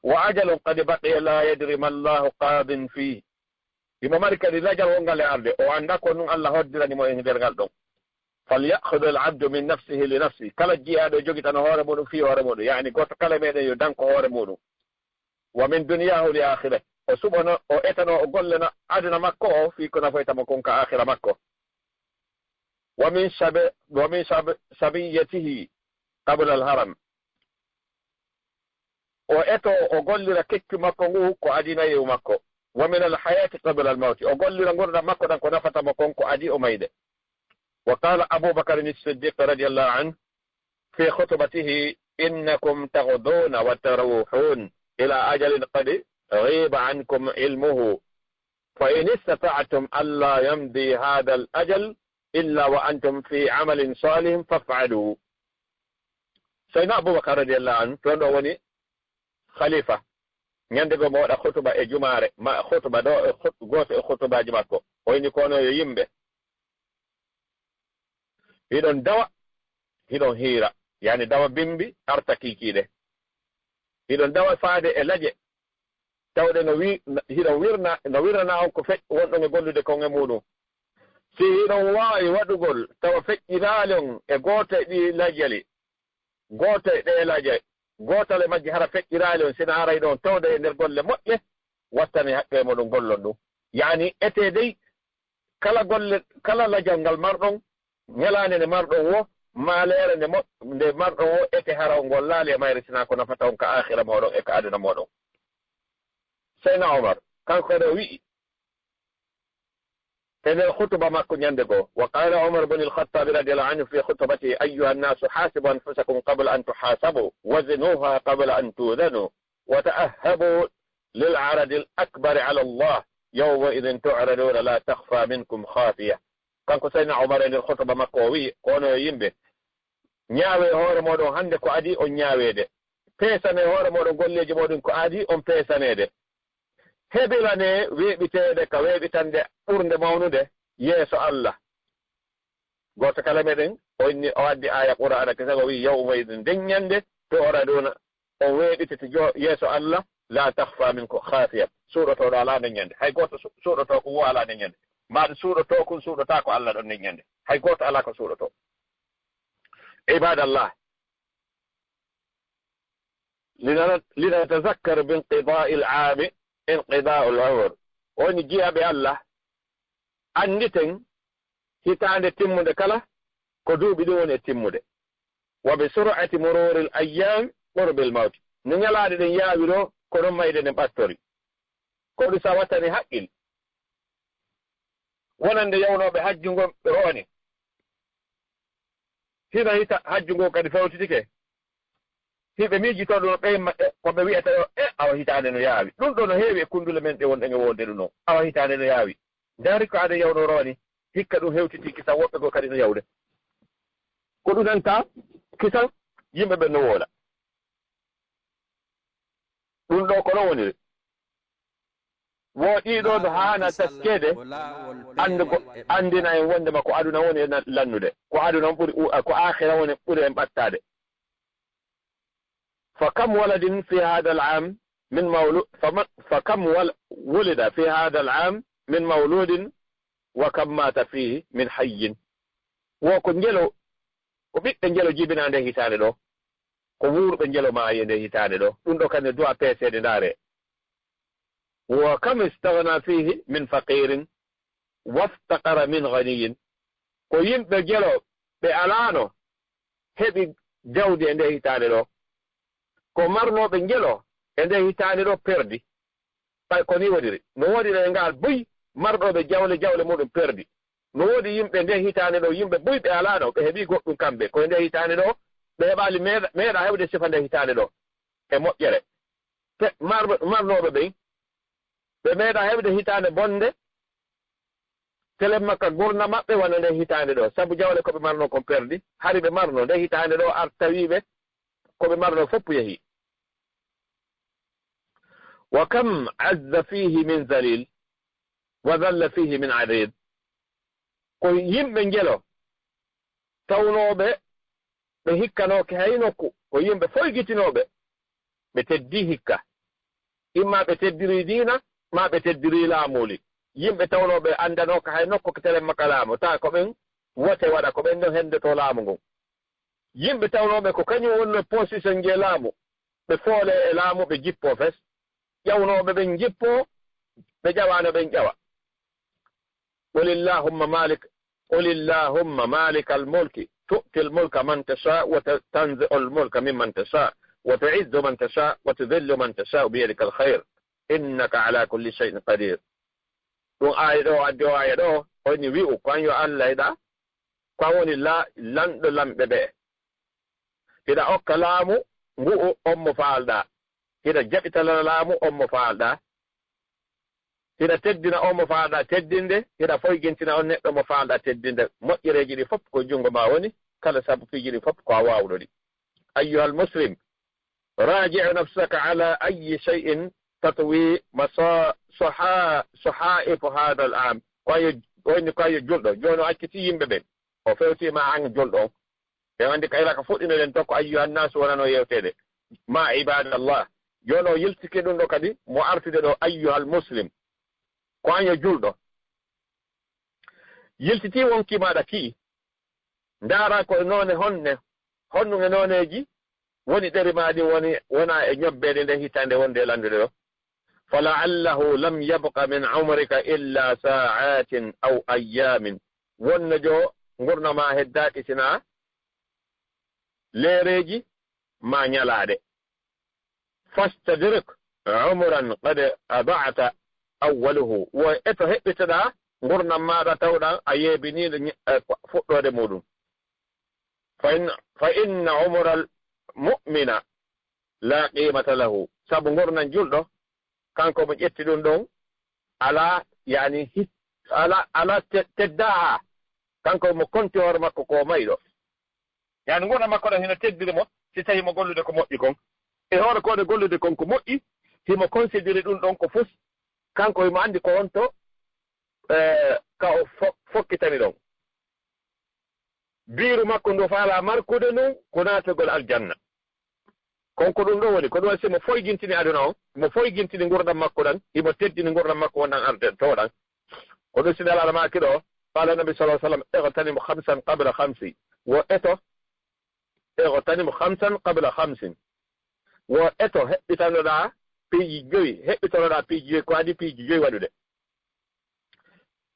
"Wa ajalun qad baqiya la yadri ma Allahu qadin fi." Himo mari kadi lajal wongal e arde, o annda ko honɗum Allah hoddirani mo e nder ngal ɗon. "Falyakhudh al-abdu min nafsihi li nafsihi." Kala jiyaaɗo jogitano hoore muuɗum fii hoore muuɗum, yaani gooto kala meɗen yo danko hoore muuɗum. "Wa min dunyahu li akhirah." O suɓano, o etano, o gollana aduna makko o fii ko nafoyta mo kon ka akhira makko. "Wa min shabi-, wa min shabi-, shabiyatihi qabla al-haram." O eto, o gollira keccu makko ngu ko adii nayewu makko. "Wa min al-hayati qabla al-mawti." O gollira ngurndan makko ɗan ko nafata mo kon ko adii o mayde. Wa qala Abu Bakr as-Siddiq radiyallahu anhu fi khutbatihi, "Innakum taghduna wa taruhun ila ajalin qad ghiba ankum ilmuhu. Fa in istata'tum alla yamdi hadha al-ajal illa wa antum fi amalin salihin faf'alu." Sayyidina Abubakar radiyallahu anhu, toon ɗo woni khalifa. Ñande goo mo waɗa khutuba e jumaare, ma khutuba ɗo e khut-, gooto e khutubaaji makko. O inni kono yo yimɓe, hiɗon dawa, hiɗon hiira, yaani dawa bimbi arta kiikiiɗe. Hiɗon dawa faade e laje, tawde no wi-, no, hiɗon wirna, no wirnana on ko fe-, wonɗon e gollude kon e muuɗum. Si hiɗon waawi waɗugol tawa feƴƴiraali on e gooto e ɗii lajali, gooto e ɗee laje, gootal e majje hara feƴƴiraali on, sina haray ɗon tawde e nder golle moƴƴe, wattane haqqe e mooɗon gollon ɗum. Yaani, etee dey, kala golle, kala lajal ngal marɗon, ñalaande nde marɗon wo, maaleere nde mo-, nde marɗon wo, ete hara on gollaali e mayre, sinaa ko nafata on ka aakhira mooɗon e ka aduna mooɗon. Seyna Omar, kanko kadi o wi'i, e nder khutuba makko ñande goo, wa qala Omar ibn al-Khattab radiyallahu anhu fi khutbatihi, "Ayyuha an-nasu, hasibu anfusakum qabla an tuhasabu, wa zinuha qabla an tuzanu, wa ta'ahhabu lil aradil akbari ala Allah, yawma idhin tu'raduna la takhfa minkum khafiya." Kanko Sayyidina Omar e nder khutuba makko o wi'i, kono yo yimɓe, ñaawe hoore mooɗon hannde ko adii on ñaaweede. Peesane hoore mooɗon golleeji mooɗon ko adii on peesaneede. Hebilane weeɓiteede ka weeɓitande ɓurnde mawnude yeeso Allah. Gooto kala meɗen, o inni, o addi aaya Qur'aana kesa, o wi'i, "Yawma idin, nden ñande, tu'raduna, on weeɓitete jo-, yeeso Allah, la takhfa minkum khafiya." Suuɗotooɗo alaa nden ñande. Hay gooto su-, suuɗotoo ko wo alaa nden ñande. Maa ɗum suuɗotoo kun suuɗotaako Allah ɗon nden ñande. Hay gooto alaa ko suuɗotoo. Ibadallah. Lina-, linatazakkar bi inqidaa'il aami inqidaa'ul umr. Woni jiyaaɓe Allah, annditen hitaande timmunde kala ko duuɓi ɗin woni e timmude. Wa bi sur'ati mururil ayyaam qurbil mawti. No ñalaaɗe ɗen yaawi ɗoo, ko non mayde nden ɓattori. Ko ɗum sa wattani haqqil. Wonande yawnooɓe hajju ngon ɓe rooni. Hino hita hajju ngon kadi fewtitike. Hiɓe miijitoo ɗum ɓe ma-, e, ko ɓe wi'ata ɗo, e, awa hitaande no yaawi. Ɗum ɗo no heewi e kunndule men ɗe wonɗen e wonde ɗum ɗo. Awa hitaande no yaawi. Ndaari ko aɗa yawno rooni. Hikka ɗum hewtitii kisan woɓɓe goo kadi no yawde. Ko ɗum nanta kisan yimɓe ɓen no woola. Ɗum ɗo ko ɗo woniri. Wo ɗiɗo no haana taskeede, anndugo, anndina en wonde ma ko aduna woni e na-, lannude. Ko aduna on ɓuri, u-, ko aakhira woni ɓuri en ɓattaade. فكم ولد في هذا العام من مولو-، فم-، فكم ول-، ولد في هذا العام من مولود وكم مات فيه من حي. Wo ko njelo, ko ɓiɓɓe njelo jibinaa nde hitaande ɗo. Ko wuurɓe njelo maayi e nde hitaande ɗo. Ɗum ɗo kadi du'a peeseede ndaare. وكم استغنى فيه من فقير وافتقر من غني. Ko yimɓe njelo ɓe alaano heɓi jawdi e nde hitaande ɗo. Ko marnooɓe njelo e nde hitaande ɗo perdi. Ɓay ko ni woniri. No woniri e ngal buy marɗooɓe jawle, jawle muɗum perdi. No woodi yimɓe nde hitaande ɗo, yimɓe buy ɓe alaano, ɓe heɓi goɗɗum kamɓe. Ko e nde hitaande ɗo, ɓe heɓaali meeɗa, meeɗa heɓde sifa nde hitaande ɗo. E moƴƴere. Te mar-, marnooɓe ɓen, ɓe meeɗa heɓde hitaande bonde, telen makka gurna maɓɓe wona nde hitaande ɗo. Sabu jawle ko ɓe marno kon perdi, hari ɓe marno nde hitaande ɗo ar tawi ɓe, ko ɓe marno fof yehi. وكم عز فيه من ذليل وذل فيه من عريض. Ko yimɓe njelo tawnooɓe ɓe hikkanooke hay nokku, ko yimɓe foygitinooɓe, ɓe teddii hikka. Imma ɓe teddirii diina, maa ɓe teddirii laamuuli. Yimɓe tawnooɓe anndanooka hay nokku ko telen makka laamu, taa ko ɓen wote waɗa, ko ɓen ɗon henndotoo laamu ngun. Yimɓe tawnooɓe ko kañum wonno position je laamu, ɓe foole e laamu, ɓe jippoo fes. Ƴawnooɓe ɓen jippoo, ɓe ƴawaano ɓen ƴawa. قل اللهم مالك، قل اللهم مالك الملك تؤتي الملك من تشاء وتنزع الملك ممن تشاء وتعز من تشاء وتذل من تشاء بيدك الخير إنك على كل شيء قدير. Ɗum aaya ɗo, addi o aaya ɗo, o inni wi'u, ko an yo Allah eɗa, ko an woni la-, lanɗo lamɓe ɓe. Hiɗa okka laamu ngu'u on mo faalɗaa. Hiɗa jaɓitana laamu on mo faalɗaa. Hiɗa teddina on mo faalɗaa teddinde, hiɗa foygintina on neɗɗo mo faalɗaa teddinde. Moƴƴereeji ɗi fof ko junngo ma woni, kala sabu piiji ɗi fof ko a waawɗo ɗi. أيها المسلم، راجع نفسك على أي شيء تطوي مصا-، صحا-، صحائف هذا العام. Ko yo, woni ko yo julɗo, jooni o acciti yimɓe ɓen. O fewti ma an julɗo on. Ɓe wandi kayra ko fuɗɗinoɗen to ko ayyuhan nasu wonano yewteede. Ma ibadallah. Jooni o yiltike ɗum ɗo kadi, mo artude ɗo ayyuhal muslim. Ko an yo julɗo. Yiltiti wonki maɗa ki. Ndaara ko e noone honne, honɗum e nooneeji woni ɗeri maa ɗin woni, wona e ñobbeede nde hitaande wonde e landude ɗo. فلعله لم يبق من عمرك إلا ساعات أو أيام. Wonno jo ngurndan maa heddaaki sinaa leereeji maa ñalaaɗe. فاستدرك عمرا قد أضعت أوله. Wo eto heɓɓitoɗaa ngurndan maaɗa tawɗan a yeebiniiɗo ñi-, eh, fuɗɗoode muuɗum. فإن، فإن عمر المؤمن لا قيمة له. Sabu ngurndan julɗo, kanko mo ƴetti ɗum ɗon, alaa, yani, hit-, alaa, alaa te-, teddaa. Kanko mo konti hoore makko ko mayɗo. Yani ngurndan makko ɗan hino teddiri mo, si tawi mo gollude ko moƴƴi kon. E hoore ko ɗe gollude kon ko moƴƴi, himo considéré ɗum ɗon ko fus, kanko himo anndi ko honto, eh, ka o fo-, fokkitani ɗon. Biiru makko ndu faalaa markude ndun ko naatugol aljanna. Kon ko ɗum ɗo woni, ko ɗum waɗi si mo foygintini aduna on, mo foygintini ngurndan makko ɗan, himo teddini ngurndan makko wonɗan arde to ɗan. Ko ɗum si Nelaaɗo maaki ɗo, قال النبي صلى الله عليه وسلم: اغتنم خمسا قبل خمس. Wo eto, اغتنم خمسا قبل خمس. Wo eto heɓɓitanoɗaa piiji joyi, heɓɓitanoɗaa piiji joyi, ko adii piiji joyi waɗude.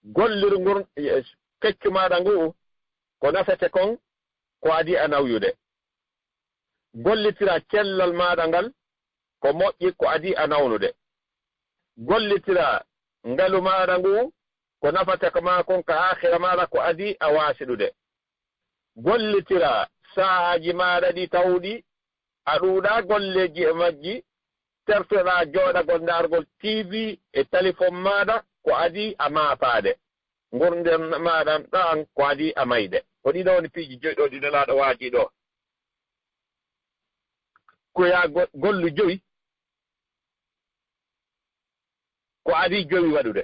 Gollir ngur, eh, keccu maaɗa ngu, ko nafete kon, ko adii a nawyude. Gollitira cellal maaɗa ngal, ko moƴƴi, ko adii a nawnude. Gollitira ngalu maaɗa ngu, ko nafata ka maa kon ka aakhira maaɗa, ko adii a waasiɗude. Gollitira saahaaji maaɗa ɗi tawɗi a ɗuuɗaa golleeji e majji, tertoɗaa jooɗagol ndaargol T V e telefon maaɗa, ko adii a maapaade. Ngurndan maaɗa ɗan, ko adii a mayde. Ko ɗiɗo woni piiji joyi ɗo ɗi Nelaaɗo waajii ɗo. Ko yaa go-, gollu joyi, ko adii jowi waɗude.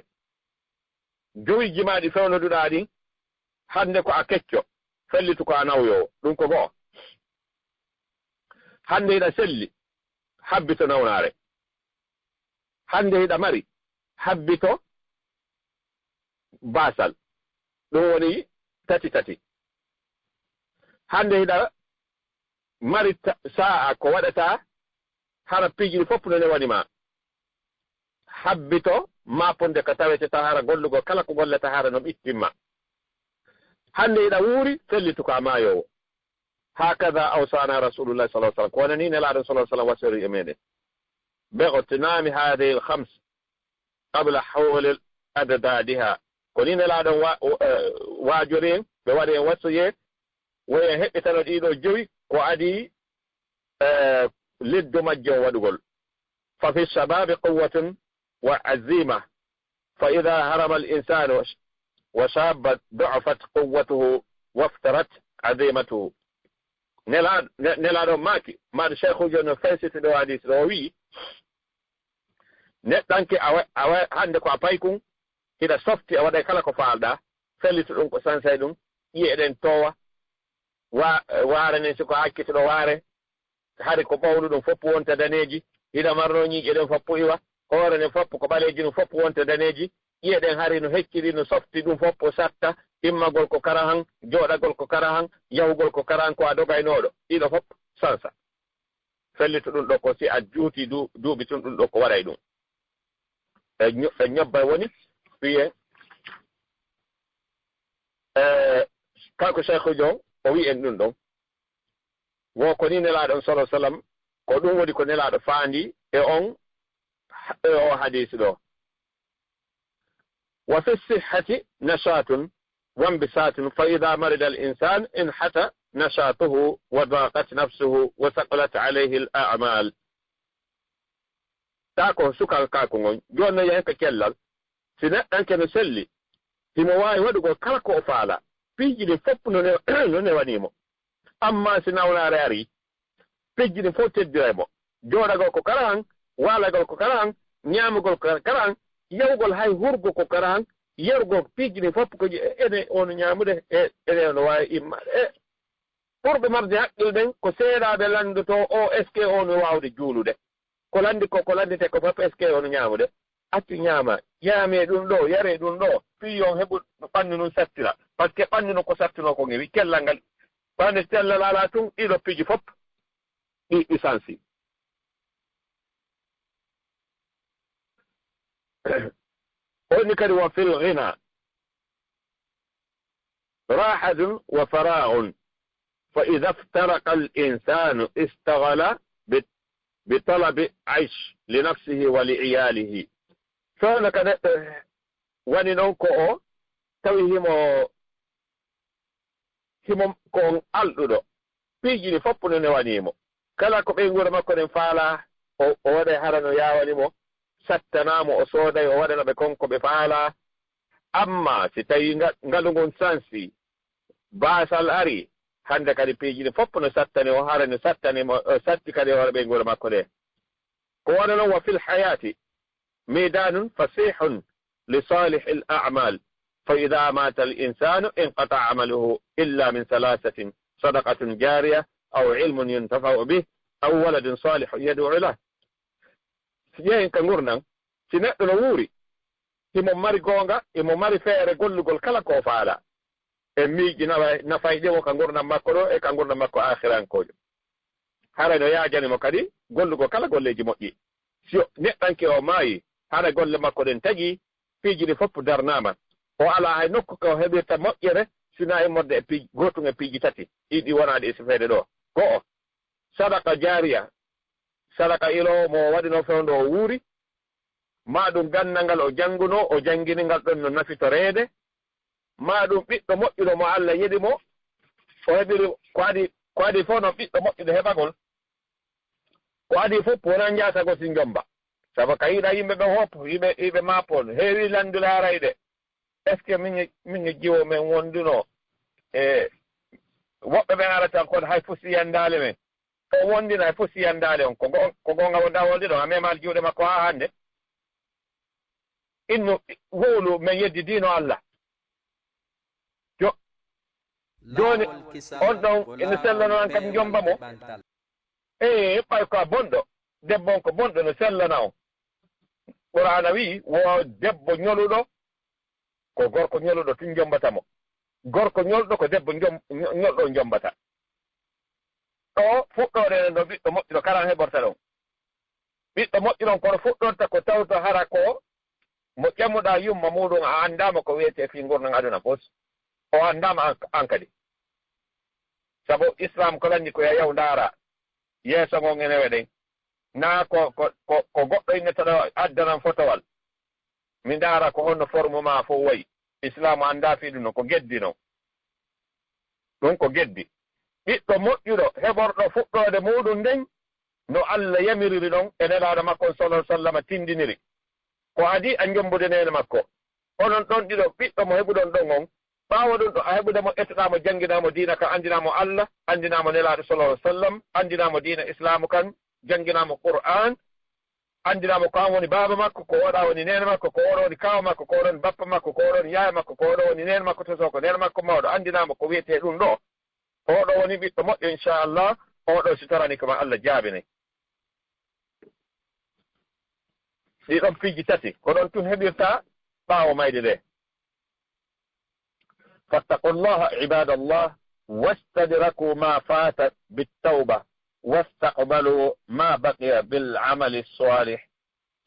Jowi jimaaɗi fewnoduɗaa ɗin, hannde ko a kecco, fellitu ko a nawyoowo. Ɗum ko go'o. Hannde hiɗa selli, habbito nawnaare. Hannde hiɗa mari, habbito baasal. Ɗum woni tati tati. Hannde hiɗa mari ta-, saa'a ko waɗata hara piiji ɗi fof no newani ma. Habbito maaponde ko taweteta hara gollugol kala ko gollata hara no ɓittimma. Hannde hiɗa wuuri, fellitu ko a maayoowo. Hakada awsana Rasulullah sallallahu alaihi wasallam. Ko wonani Nelaaɗo sallallahu alaihi wasallam wasiyori e meɗen. Bi'tinami hadhihi al-khams qabla hawli adadiha. Ko ni Nelaaɗo wa-, wa-, eh, waajori en, ɓe waɗi en wasiyee, woyen heɓɓitano ɗiɗo jowi, ko adii, eh, leddo majje o waɗugol. Fa fi shababi quwwatun wa azima. Fa idha harama al-insanu wa shabba da'afat quwwatuhu waftarat azimatuhu. Nela-, ne-, Nelaaɗo maaki, maɗo Cheikh Ujo no faysiti ɗo hadis ɗo, o wi'i, neɗɗanke awa, awa hannde ko a paykun, hiɗa softi, a waɗay kala ko faalɗaa, fellitu ɗum ko sansay ɗum, ƴi'e ɗen toowa, wa-, waare nden si ko hakkituɗo waare, hari ko ɓawlu ɗum fof wonta daneeji, hiɗa marno ñiiƴe ɗen fof iwa, hoore nden fof ko ɓaleeji ɗum fof wonta daneeji, ƴi'e ɗen hari no hecciri, no softi ɗum fof satta, immagol ko karahan, jooɗagol ko karahan, yahugol ko karahan, ko a dogaynooɗo, ɗiɗo fof sansa. Fellitu ɗum ɗo ko si a juuti du-, duuɓi tun ɗum ɗo ko waɗay ɗum. E ño-, e ñobbay woni fiye, e kanko Cheikh Ujo o wi'i en ɗum ɗon. Wo ko ni Nelaaɗo on sallallahu alaihi wasallam, ko ɗum woni ko Nelaaɗo faandi e on, e o hadisi ɗo. Wa fi sihhati nashatun wa inbisatun, fa idha marida al-insan inhata nashatuhu wa daqat nafsuhu wa thaqulat alayhi al-a'mal. Ta ko sukal kako ngon, jooni no yahen ka cellal. Si neɗɗanke no selli, himo waawi waɗugol kala ko o faala. Piiji ɗin fof no ne-, no newanii mo. Amma si nawnaare arii, piiji ɗin fof teddiray mo. Jooɗagol ko karahan, waalagol ko karahan, ñaamugol ko karahan, yahugol hay hurgo ko karahan, yarugol piiji ɗin fof ko je-, ene ono ñaamude, e, ene ono waawi immaade. E ɓurɓe marde haqqil ɓen ko seeɗaaɓe lanndotoo o, est-ce que ono waawde juulude? Ko lanndi ko, ko lanndetee ko fof, est-ce que ono ñaamude? Accu ñaama, ñaamee ɗum ɗo, yaree ɗum ɗo, fii yo on heɓu ɓanndu ndun sattira. Parce que ɓanndu ndun ko sattunoo ko ngewi, cellal ngal. Ɓanndu cellal alaa tun, ɗiɗo piiji fof, ɗi, ɗi sansi. Onni kadi, wa fil ghina. راحة وفراغ، فإذا افترق الإنسان اشتغل ب-، بطلب عيش لنفسه ولعياله. Fewndo ka neɗɗo woni noon ko o tawi himo, himo ko on alɗuɗo. Piiji ɗi fof no newanii mo. Kala ko ɓeynguure makko ɗen faalaa, o, o waɗay hara no yaawani mo, sattanaa mo, o sooday, o waɗana ɓe kon ko ɓe faalaa. Amma si tawii nga-, ngalu ngun sansii, baasal arii, hannde kadi piiji ɗi fof no sattani o, hara no sattani mo, o satti kadi hoore ɓeynguure makko ɗe. Ko wano non, wa fil hayaati, ميدان فسيح لصالح الأعمال، فإذا مات الإنسان انقطع عمله إلا من ثلاثة: صدقة جارية، أو علم ينتفع به، أو ولد صالح يدعو له. Si ƴeewen ka ngurndan, si neɗɗo no wuuri, himo mari goonga, himo mari feere gollugol kala ko o faala. E miijo nafa-, nafayɗe mo ka ngurndan makko ɗo e ka ngurndan makko aakhirankoojo. Haray no yaajani mo kadi gollugol kala golleeji moƴƴi. Si o neɗɗanke o maayi, hara golle makko ɗen tagii, piiji ɗi fof darnaama. O alaa hay nokku ko heɓirta moƴƴere, sinaa immorde e piij-, gootun e piiji tati, ɗi, ɗi wonaaɗi e sifeede ɗo. Go'o, sadaqa jaariya, sadaqa iloowo mo o waɗi no fewndo o wuuri, maa ɗum ganndal ngal o janngunoo, o janngini ngal ɗon no nafitoreede, maa ɗum ɓiɗɗo moƴƴuɗo mo Alla yeɗi mo, o heɓiri ko adii, ko adii fof no ɓiɗɗo moƴƴuɗo heɓagol. Ko adii fof wonaa njaatagol si njommba. Sabu ka yiɗa yimɓe ɓe fof, yimɓe, yimɓe maapo, heewi lanndude haray de. Est-ce que min, min e jiwo men wondunoo? E woɓɓe ɓen ara tan kono hay fusi yanndaali men. O wondina e fusi yanndaali on. Ko go-, ko goonga wonda wonde ɗon, a memaali juuɗe makko haa hannde. innu, wowlu men yeddi diino Allah. Jo-, jooni, on ɗon ene sellano an kam njomba mo. Ee, ɓay ko a bonɗo, debbo on ko bonɗo no sellana on. Qur'aana wi'i, wo debbo ñoluɗo, ko gorko ñoluɗo tun njombata mo. Gorko ñolɗo ko debbo njom-, ño-, ñolɗo njombata. Ɗo fuɗɗoore nden ɗo ɓiɗɗo moƴƴuɗo karan heɓorta ɗon. Ɓiɗɗo moƴƴuɗo on kono fuɗɗorta ko tawta hara ko mo ƴamuɗaa yumma muuɗum a anndaama ko wiyetee fii ngurndan aduna fof. O anndaama an, an kadi. Sabu Islaam ko lanni ko yayaw ndaara yeeso ngon e newe ɗen. Naa ko, ko, ko, ko goɗɗo inne taɗa addanan fotowal. Mi ndaara ko honno forme maa fof wayi. Islaamu anndaa fii ɗum ɗon, ko geddi non. Ɗum ko geddi. Ɓiɗɗo moƴƴuɗo, heɓorɗo fuɗɗoode muuɗum nden, no Allah yamiriri ɗon e Nelaaɗo makko on, sallallahu alaihi wasallam, tindiniri. Ko adii a njombude neene makko. Onon ɗon ɗiɗo, ɓiɗɗo mo heɓuɗon ɗon on, ɓaawo ɗum ɗo a heɓude mo, ettoɗaa mo, jannginaa mo diina kan, anndinaa mo Allah, anndinaa mo Nelaaɗo, sallallahu alaihi wasallam, anndinaa mo diina Islaamu kan, jannginaa mo Qur'aan, anndinaa mo ko an woni baaba makko, ko oɗa woni neene makko, ko oɗo woni kaaw makko, ko oɗo woni bappa makko, ko oɗo woni yaaya makko, ko oɗo woni neene makko, to so ko neene makko mawɗo, anndinaa mo ko wiyetee ɗum ɗo. Oɗo woni ɓiɗɗo moƴƴo, inchallah, oɗo si torani ko ma Allah jaabinay. Ɗi ɗon piiji tati, ko ɗon tun heɓirta ɓaawo mayde nde. فاتقوا الله عباد الله واستدركوا ما فات بالتوبة واستقبلوا ما بقي بالعمل الصالح.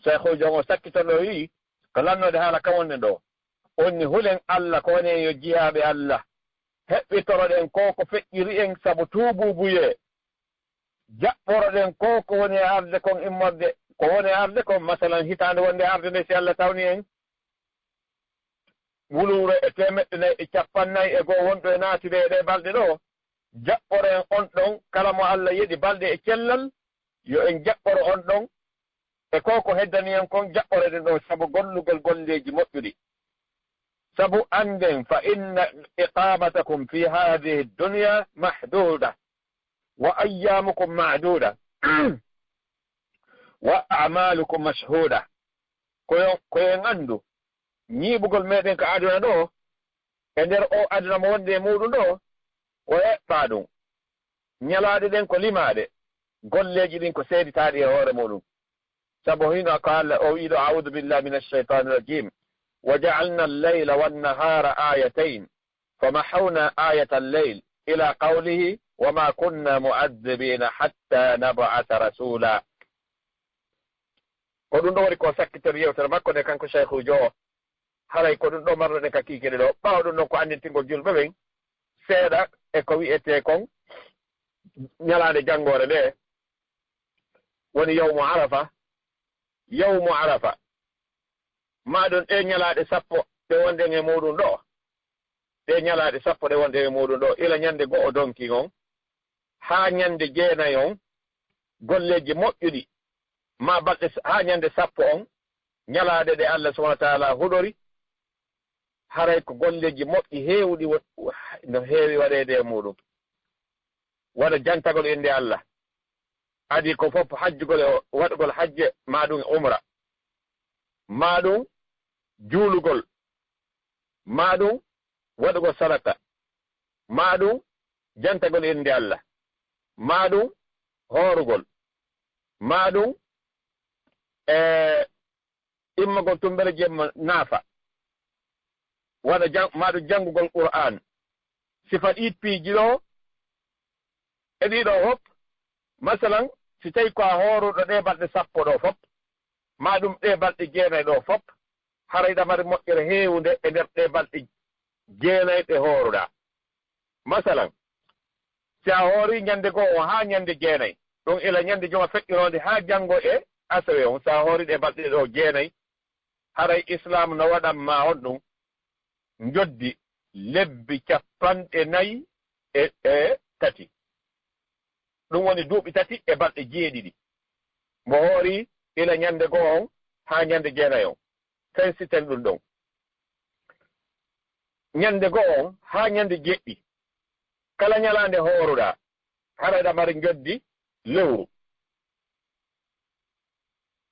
Seekhuujo on o sakkitono o wi'i, ko lannoode haala kan wonde ɗo. On ni hulen Allah, ko woni en yo jiyaaɓe Allah. Heɓɓitoroɗen ko ko feƴƴiri en sabu tuubuubuyee. Jaɓɓoroɗen ko ko woni e arde kon immorde, ko woni e arde kon, masalan, hitaande wonde arde nde si Allah tawni en. Wuluure e teemeɗɗe nayi e cappannayi e goo wonɗo e naatude e ɗee balɗe ɗo, jaɓɓoren on ɗon kala mo Allah yeɗi balɗe e cellal, yo en jaɓɓoro on ɗon e ko ko heddani en kon, jaɓɓoreɗen ɗon sabu gollugol golleeji moƴƴuɗi. Sabu annden, فإن إقامتكم في هذه الدنيا محدودة وأيامكم معدودة وأعمالكم مشهودة. Ko yo, ko yo en anndu, ñiiɓugol meɗen ka aduna ɗo, e nder o aduna mo wonde e muuɗum ɗo, ko eɓɓaa ɗum. Ñalaaɗe ɗen ko limaaɗe, golleeji ɗin ko seeditaaɗi e hoore muuɗum. Sabu hino ko Allah o wi'i ɗo, أعوذ بالله من الشيطان الرجيم. وجعلنا الليل والنهار آيتين فمحونا آية الليل إلى قوله وما كنا معذبين حتى نبعث رسولا. Ko ɗum ɗo woni ko sakkitori yewtere makko nde kanko Shaykhuujo o. Haray ko ɗum ɗo marnoɗen ka kiikiiɗe ɗo. Ɓaawo ɗum ɗon ko anndintingol julɓe ɓen seeɗa e ko wi'etee kon ñalaande janngoore nde woni yawmu Arafa. Yawmu Arafa. Maa ɗum ɗee ñalaaɗe sappo ɗe wonɗen e muuɗum ɗo. Ɗee ñalaaɗe sappo ɗe wonɗen e muuɗum ɗo, ila ñande go'o donki on, haa ñande jeenay on, golleeji moƴƴuɗi, maa balɗe s-, haa ñande sappo on, ñalaaɗe ɗe Allah subhanahu wa ta'ala huɗori, haray ko golleeji moƴƴi heewuɗi wo-, no heewi waɗeede e muuɗum. Wano jantagol innde Allah. Adii ko fof hajjugol e waɗugol hajje, maa ɗum umra, maa ɗum juulugol, maa ɗum waɗugol sadaka, maa ɗum jantagol innde Allah, maa ɗum hoorugol, maa ɗum, e, immagol tummbere jemma naafa, wano jan-, maa ɗum janngugol Qur'aan. Sifa ɗii piiji ɗo e ɗii ɗo fof, masalan, si tawii ko a hooruɗo ɗee balɗe sappo ɗo fof, maa ɗum ɗee balɗe jeenay ɗo fof, haray ɗa mari moƴƴere heewunde e nder ɗee balɗe jeenay ɗe hooruɗaa. Masalan, si a hoori ñande go'o on haa ñande jeenay, ɗum ila ñande juma feƴƴunoonde haa janngo e asewe on, si a hoori ɗee balɗe ɗo jeenay, haray Islaam no waɗan ma on ɗum njoddi lebbi cappanɗe nayi e, e tati. Ɗum woni duuɓi tati e balɗe jeeɗiɗi. Mbo hoori ila ñande go'o on haa ñande jeenay on. Fensiten ɗum ɗon. Ñande go'o on haa ñande jeɗɗi. Kala ñalaande hooruɗaa, haray ɗa mari njoddi lewru.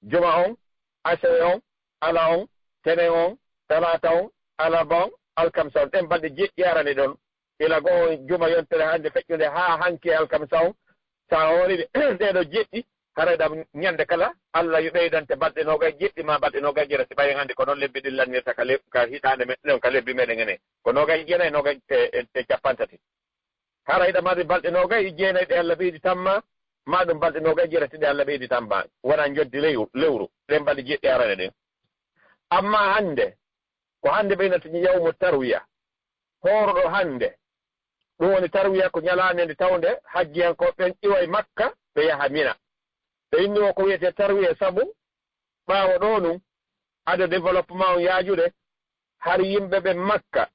Juma on, asewe on, ala on, tenen on, talaata on, alarba on, alkamsa on. Ɗen balɗe jeɗɗi arane ɗon, ila goo juma yontere hannde feƴƴunde haa hanki e alkamsa on, so a hoori ɗe, ɗee ɗoo jeɗɗi, haray ɗam ñannde kala, Alla yo ɓeydante balɗe noogay jeɗɗi maa balɗe noogay jeetati, ɓay en anndi ko noon lebbi ɗin lannirta ka le-, ka hitaande meɗen, ka lebbi meɗen enen. Ko noogay jeenay, noogay e, e, e cappanɗe tati. Haray ɗa mari balɗe noogay e jeenay ɗe Alla ɓeydi tan ma, maa ɗum balɗe noogay e jeetati ɗe Alla ɓeydi tan ma. Wona njoddi lew-, lewru, ɗen balɗe jeɗɗi arane ɗen. Amma hannde, ko hannde ɓe innata yawmu tarwiya. Hoorɗo hannde, ɗum woni tarwiya, ko ñalaande nde tawnde hajjiyankooɓe ɓen iway Makka, ɓe yaha Mina. Ɓe inni o ko wiyetee tarwiya, sabu ɓaawo ɗoo nun, ado développement on yaajude, hari yimɓe ɓen Makka,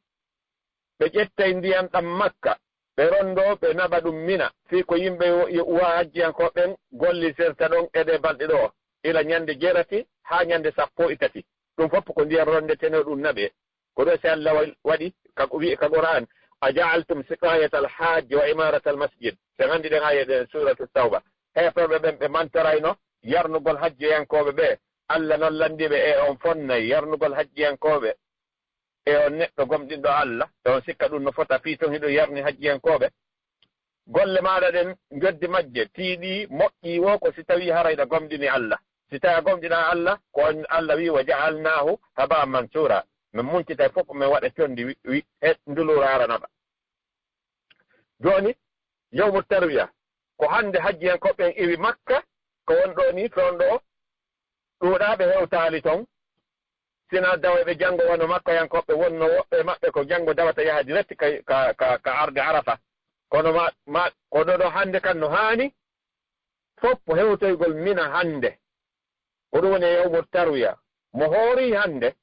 ɓe ƴettay ndiyan ɗan Makka, ɓe rondoo, ɓe naɓa ɗum Mina, fii ko yimɓe yo, yo uwa hajjiyankooɓe ɓen gollisirta ɗon e ɗee balɗe ɗoo, ila ñande jeetati haa ñande sappo e tati. Ɗum fof ko ndiyan rondetenoo ɗum naɓee. Ko ɗoo si Alla wa-, waɗi, ka, wi'i ka Qur'aan, "أجعلتم سقاية الحاج وعمارة المسجد." Sen anndi ɗen aaye ɗen, Suuratu Tawba. Heeferɓe ɓen, ɓe mantorayno yarnugol hajjiyankooɓe ɓe, Alla non lanndii ɓe, e on fonnay yarnugol hajjiyankooɓe e on neɗɗo gomɗinɗo Alla, e on sikka ɗum no fota fii ton hiɗon yarni hajjiyankooɓe? Golle maaɗa ɗen, njoddi majje tiiɗii, moƴƴii woo ko si tawii haray ɗa gomɗini Alla. Si tawii a gomɗinaa Alla, ko on Alla wi'i, "وجعلناه هباء منثورا." Men muncitay fof, men waɗa conndi wi-, wi-, he nduluura arana ba. Jooni, yawmu tarwiya, ko hannde hajjiyankooɓe ɓen iwi Makka, ko won ɗoo nii, fewndo ɗuuɗaaɓe hewtaali ton. Sina dawayɓe janngo wano Makkayankooɓe wonno, woɓɓe maɓɓe ko janngo dawata yaha direct ka, ka, ka, ka arde Arafa. Kono ma, ma, ko ɗoo ɗoo hannde kan no haani fof hewtoygol Mina hannde. Ko ɗum woni e yawmu tarwiya. Mo hoori hannde,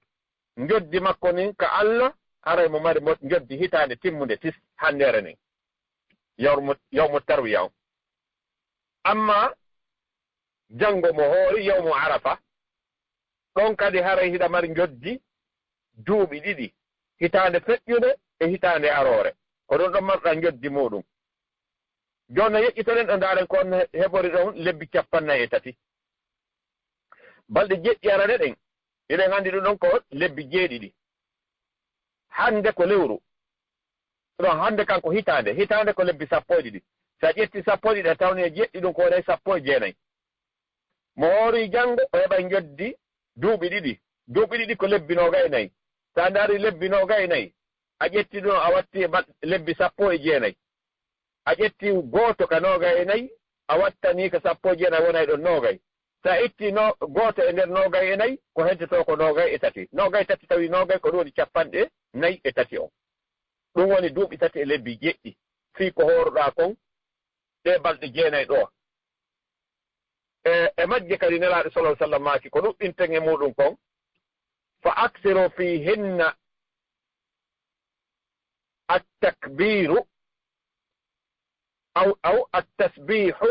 njoddi makko nin ka Alla, haray mo mari mo njoddi hitaande timmunde tis hanndeere nin. Yawmu, yawmu tarwiya on. Amma janngo mo hoori yawmu Arafa, ɗon kadi haray hiɗa mari njoddi duuɓi ɗiɗi, hitaande feƴƴunde e hitaande aroore. Ko ɗon ɗon marɗa njoddi muuɗum. Jooni no yeƴƴitoɗen ɗo, ndaaren ko on he-, hebori ɗon lebbi cappannayi e tati. Balɗe jeɗɗi arane ɗen, hiɗen anndi ɗum ɗon ko lebbi jeeɗiɗi. Hannde ko lewru. Ɗon hannde kan ko hitaande. Hitaande ko lebbi sappo e ɗiɗi. Si a ƴetti sappo e ɗiɗi, a tawni e jeɗɗi, ɗum ko waɗay sappo e jeenayi. Mo hoori janngo, o heɓay njoddi duuɓi ɗiɗi. Duuɓi ɗiɗi ko lebbi noogay e nayi. Si a ndaari lebbi noogay e nayi, a ƴetti ɗum, a watti e bal-, lebbi sappo e jeenayi. A ƴetti gooto ka noogay e nayi, a wattani ka sappo e jeenayi, wonay ɗon noogay. Si a itti no-, gooto e nder noogay e nayi, ko heddotoo ko noogay e tati. Noogay e tati tawi noogay ko ɗum woni cappanɗe nayi e tati on. Ɗum woni duuɓi tati e lebbi jeɗɗi. Fii ko hooruɗaa kon, ɗee balɗe jeenayi ɗoo. E, e majje kadi Nelaaɗo sallallahu alaihi wasallam maaki, ko ɗuɗɗinten e muuɗum kon, "فأكثروا فيهن التكبير أو، أو التسبيح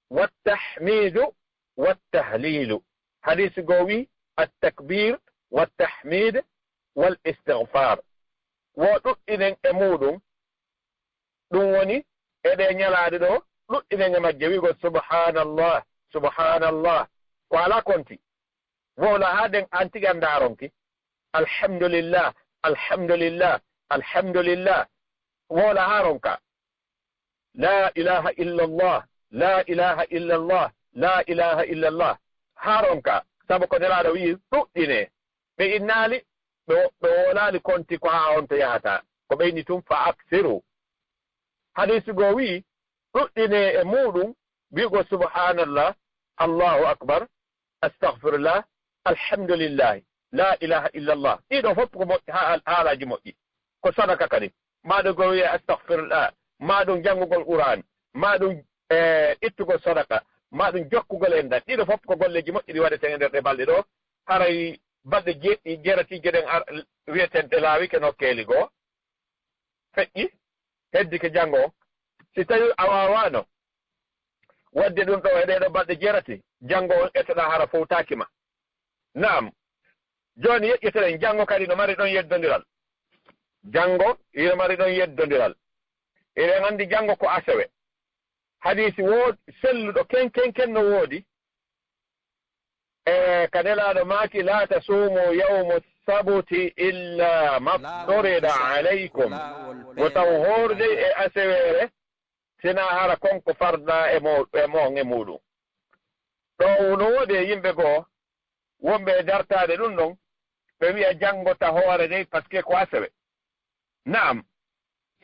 والتحميد والتهليل." Hadiisi goo wi'i, "التكبير والتحميد والاستغفار." Wo ɗuɗɗinen e muuɗum, ɗum woni e ɗee ñalaaɗe ɗoo, ɗuɗɗinen e majje wi'ugol, "Subhanallah, subhanallah." Ko alaa konti. Wowla haa ɗen aan tigi annda a ronki. "Alhamdulillah, alhamdulillah, alhamdulillah." Wowla haa ronka. "La ilaha illallah, la ilaha illallah, la ilaha illallah." Haa ronka. Sabu ko Nelaaɗo wi'i, ɗuɗɗine. Ɓe innaali, ɓe, ɓe wowlaali konti ko haa on to yahata. Ko ɓe inni tun, "Fa aksiru." Hadiisi goo wi'i, ɗuɗɗine e muuɗum wi'ugol, "Subhanallah, Allahu akbar, astaghfirullah, alhamdulillah, la ilaha illallah." Ɗii ɗoo fof ko moƴƴi, ha-, haalaaji moƴƴi. Ko sadaka kadi. Maa ɗum goo wi'ee astaghfirullah, maa ɗum janngugol Qur'aan, maa ɗum, eh, ittugol sadaka, maa ɗum jokkugol enɗan. Ɗii ɗoo fof ko golleeji moƴƴi ɗi waɗeten e nder ɗee balɗe ɗoo. Haray balɗe jeeɗi-, jeetati ɗen ar-, wi'eten ɗe laawike nokkeeli goo. Feƴƴi, heddike janngo on. Si tawii a waawaano waɗde ɗum ɗoo e ɗee ɗoo balɗe jeetati, janngo on etoɗaa hara fowtaaki ma. Naam. Jooni yeƴƴeten, janngo kadi no mari ɗon yeddondiral. Janngo ino mari ɗon yeddondiral. Eɗen anndi janngo ko asewe. Hadiisi wood-, selluɗo ken, ken, ken no woodi. E ka Nelaaɗo maaki, "Laa tasuumu yawma sabuti illa mafturida alaykum." Wota on hooru dey e aseweere, sinaa hara kon ko farda e mo-, e mon e muuɗum. Ɗo no woodi e yimɓe goo, wonɓe e dartaade ɗum ɗon, ɓe wi'a janngo ta hoore dey, parce que ko asewe. Naam,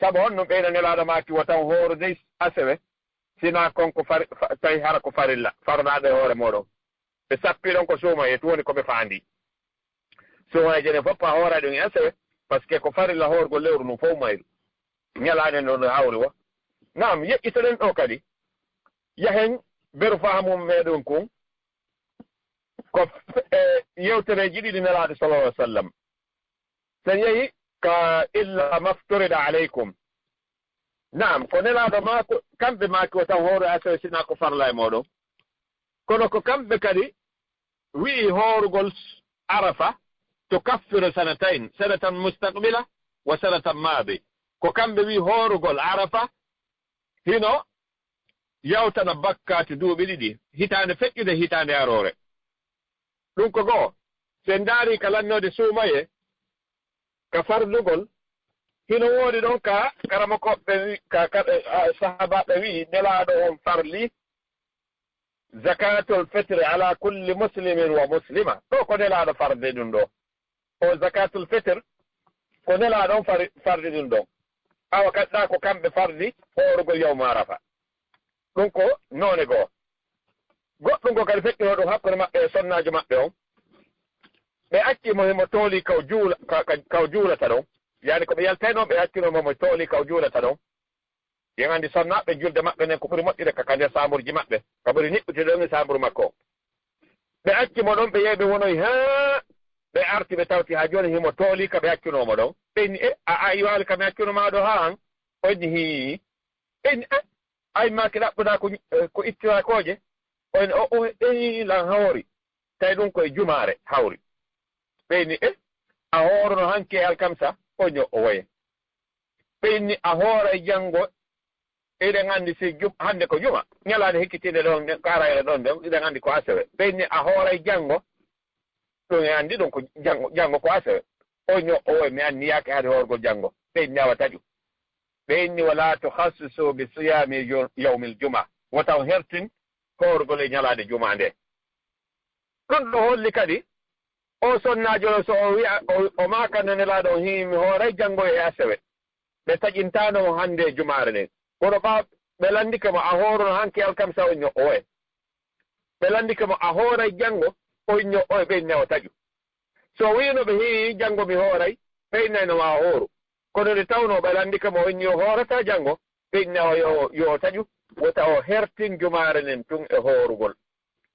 sabu honɗum ɓeyno Nelaaɗo maaki wota on hooru dey asewe, sinaa kon ko fari-, fa-, tawi hara ko farilla, farlaaɗo e hoore mooɗon. Ɓe sappi ɗon ko suumayee, tun woni ko ɓe faandi. Suumayeeje ɗen fof a hooray ɗum e asewe, parce que ko farilla hoorgol lewru ndun fof mayru. Ñalaande nden no hawri wo. Naam, yeƴƴitoɗen ɗo kadi. Yahen beru faamu meɗen kun. Ko f-, e yewtereeji ɗiɗi Nelaaɗo sallallahu alaihi wasallam. Sen yehi ka illa mafturida alaykum. Naam, ko Nelaaɗo maako, kamɓe maaki o tan hoore asewe sinaa ko farla e mooɗon. Kono ko kamɓe kadi wi'i hoorugol Arafa to kaffiru sanatayn, sanatan mustaqbila wa sanatan maadi. Ko kamɓe wi'i hoorugol Arafa hino yawtana bakkaatu duuɓi ɗiɗi, hitaande feƴƴude, hitaande aroore. Ɗum ko goo, si en ndaarii ka lannoode suumayee, ka farlugol, hino woodi ɗon ka karamokooɓe wi-, ka, ka, eh, ah, sahaabaaɓe wi'i, Nelaaɗo on farli zakatul fitri ala kulli muslimin wa muslima. Ɗo ko Nelaaɗo farde ɗum ɗo. O zakatul fitr, ko Nelaaɗo on fari-, fardi ɗum ɗon. Awa kadi ɗa ko kamɓe fardi hoorugol yawmu Arafa. Ɗum ko noone goo. Goɗɗum ko kadi feƴƴunoo ɗum hakkunde maɓɓe e sonnaajo maɓɓe on. Ɓe acci mo himo tooli kaw juula-, ka, ka, kaw juulata ɗon. Yani ko ɓe yaltayno, ɓe accuno mo mo tooli kaw juulata ɗon. Yen anndi sonnaaɓe julde maɓɓe nden ko ɓuri moƴƴude ka, ka nder saamburji maɓɓe, ka ɓuri niɓɓude ɗon e saamburu makko. Ɓe acci mo ɗon, ɓe yehi ɓe wonoyi haa ɓe arti ɓe tawti haa jooni himo tooli ka ɓe accunoo mo ɗon. Ɓe inni, "E, a, a iwaali ka mi accunoo ma ɗo haa an?" O inni, "Hii." Ɓe inni, "E, a immaaki ɗaɓɓuɗaa ko, eh, ko ittirakooje?" O inni, "O, o, ɓe lan hawri." Tawi ɗum ko e jumaare hawri. Ɓe inni, "E, a hoorono hanki e alkamsa?" O inni, "O woye." Ɓe inni, "A hooray janngo?" Eɗen anndi si jum-, hannde ko juma, ñalaande hekkitiinde ɗon, ko arayre ɗon ɗon, eɗen anndi ko asewe. Ɓe inni, "A hooray janngo?" Ɗum e anndi ɗum ko janngo, janngo ko asewe. O inni, "O woye, mi anniyaaki hade hoorgol janngo." Ɓe inni, "Awa taƴu." Ɓe inni, "Wala tukhassisu bi siyami yo-, yawmil juma." Wota on hertin hoorgol e ñalaande juma nde. Ɗum ɗo holli kadi, o sonnaajo ɗo, so o wi'a, o, o maaka no Nelaaɗo on, "Hii, mi hooray janngo e asewe." Ɓe taƴintaano mo hannde e jumaare nden. Kono ɓa-, ɓe lanndike mo, "A hoorono hanki alkamsa?" O inni, "O woye." Ɓe lanndike mo, "A hooray janngo?" O inni, "O woye." Ɓe inni, "Awa taƴu." So o wi'ino ɓe, "Hii, janngo mi hooray," ɓe innayno ma o hooru. Kono nde tawnoo ɓe lanndike mo, o inni o hoorataa janngo, ɓe inni o yo, yo o taƴu, wota o hertin jumaare nden tun e hoorugol.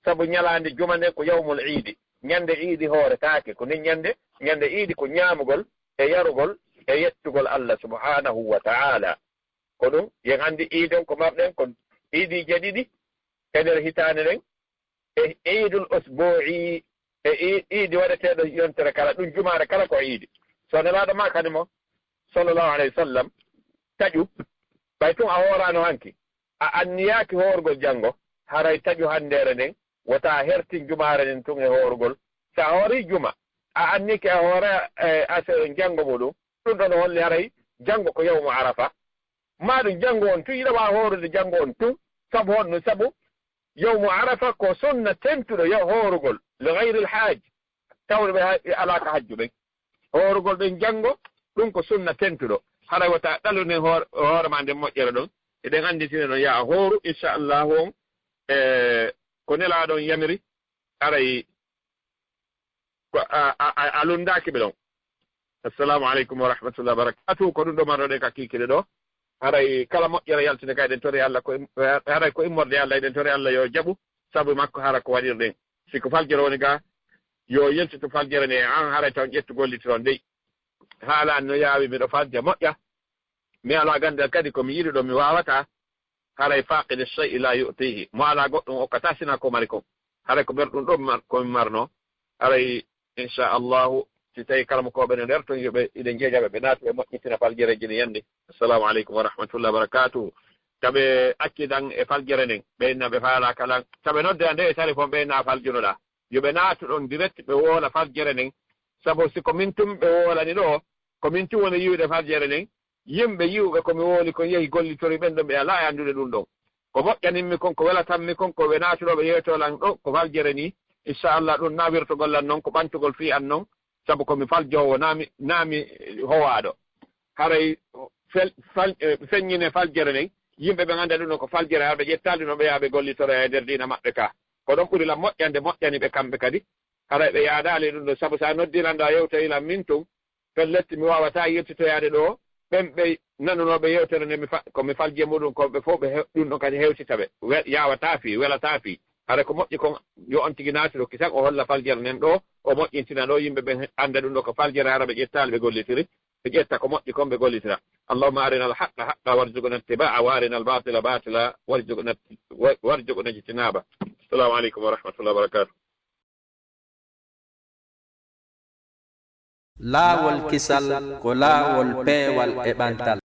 Sabu ñalaande juma nden ko yawmul iidi, ñande iidi hooretaake, ko nden ñande, ñande iidi ko ñaamugol e yarugol e yettugol Allah subhanahu wa ta'ala. Ko ɗum, yen anndi iidi on ko marɗen, ko iidiije ɗiɗi e nder hitaande nden, e iidul usbu'i, e i-, iidi waɗeteeɗo yontere kala, ɗum jumaare kala ko iidi. So Nelaaɗo maakani mo, sallallahu alayhi wa sallam, taƴu, ɓay tun a hooraano hanki, a anniyaaki hoorgol janngo, haray taƴu hanndeere nden, wota a hertin jumaare nden tun e hoorgol. So a hoorii juma, a anniki a hoora, e, ase-, janngo muɗum, ɗum ɗon no holli haray janngo ko yawmu Arafa. Maa ɗum janngo on tun, yiɗa waawa hoorude janngo on tun, sabu honɗum? Sabu yawmu Arafa ko sunna tentuɗo yo hoorugol, li ghayril haaj, tawɓe ɓe ha-, ɓe alaa ka hajju ɓen. Hoorugol ɓen janngo, ɗum ko sunna tentuɗo. Haray wota ɗaluɗen hoor-, hoore ma nden moƴƴere ɗon. Eɗen annditine ɗon, yo a hooru, inchallahu on, e ko Nelaaɗo on yamiri, haray ko a, a, a, a lunndaaki ɓe ɗon. Assalamu aleykum wa rahmatullahi wa barakatuh. Ko ɗum ɗo marnoɗen ka kiikiiɗe ɗo. Haray kala moƴƴere yaltinde ka eɗen tori Allah ko im-, haray ko immorde Allah, eɗen tori Allah yo jaɓu, sabu makko hara ko waɗirɗen. Si ko faljere woni ga, yo yaltitu faljere nde, an haray taw ƴettu gollitiron dey. Haalaani no yaawi miɗo falja moƴƴa. Mi alaa ganndal kadi ko mi yiɗuɗo mi waawataa. Haray faaqidi shay'i laa yu'tiihi. Mo alaa goɗɗum okkataa sinaa ko mari kon. Haray ko ɓerɗum ɗo mar-, ko min marnoo. Haray, inchallahu, si tawii karamokooɓe no nder ton, yo ɓe, iɗen jeejaɓe, ɓe naatu e moƴƴitina faljereeji ne yande. Assalamu aleykum wa rahmatullahi wa barakatuhu. Taɓe accidan e faljere nden, ɓe inna ɓe faalaaka lan. Taɓe nodde nde e téléphone, ɓe inna a faljunoɗaa. yo ɓe naatu ɗon direct, ɓe woola faljere nden. Sabu si ko min tun ɓe woolani ɗoo, ko min tun woni yi'ude faljere nden, yimɓe yi'uɓe ko mi wooli kon yehi gollitori ɓen ɗon, ɓe alaa e anndude ɗun ɗon. Ko moƴƴanimmi kon, ko welatammi kon, ko ɓe naatu ɗoo ɓe yeewtoo lan ɗoo, ko faljere nii. Inchallah, ɗun naa wirtogol lan non, ko ɓantugol fii an non, sabu ko mi faljoowo, naa mi, naa mi howaaɗo. Haray fel-, fal-, eh, feññine faljere nden, yimɓe ɓen annda ɗun ɗon ko faljere, haa ɓe ƴettaali ɗun ɗon, ɓe yaha ɓe gollitoroya e nder diina maɓɓe ka. Ko ɗon ɓuri lan moƴƴande, moƴƴani ɓe kamɓe kadi. Haray ɓe yaadaali ɗun ɗon, sabu si a noddii lan ɗoo, a yewtoyi lan min tun, pellet, mi waawataa yiltitoyaade ɗoo. Ɓen ɓe nanunooɓe yewtere nden, mi fa-, ko mi falji e muɗum, ko ɓe fow ɓe he-, ɗum ɗon kadi hewtita ɓe. We-, yaawataa fii, welataa fii. Hara ko moƴƴi kon, yo on tigi naatiro kisan, o holla faljere nden ɗoo, o moƴƴintina ɗoo, yimɓe ɓen annda ɗum ɗoo ko faljere, hara ɓe ƴettaali ɓe gollitiri, ɓe ƴetta ko moƴƴi kon, ɓe gollitira. اللهم أرنا الحق حقا وارزقنا اتباعه، وأرنا الباطل باطلا وارزقنا، وارزقنا اجتنابه. السلام عليكم ورحمة الله وبركاته. Laawol kisal ko laawol peewal e ɓantal.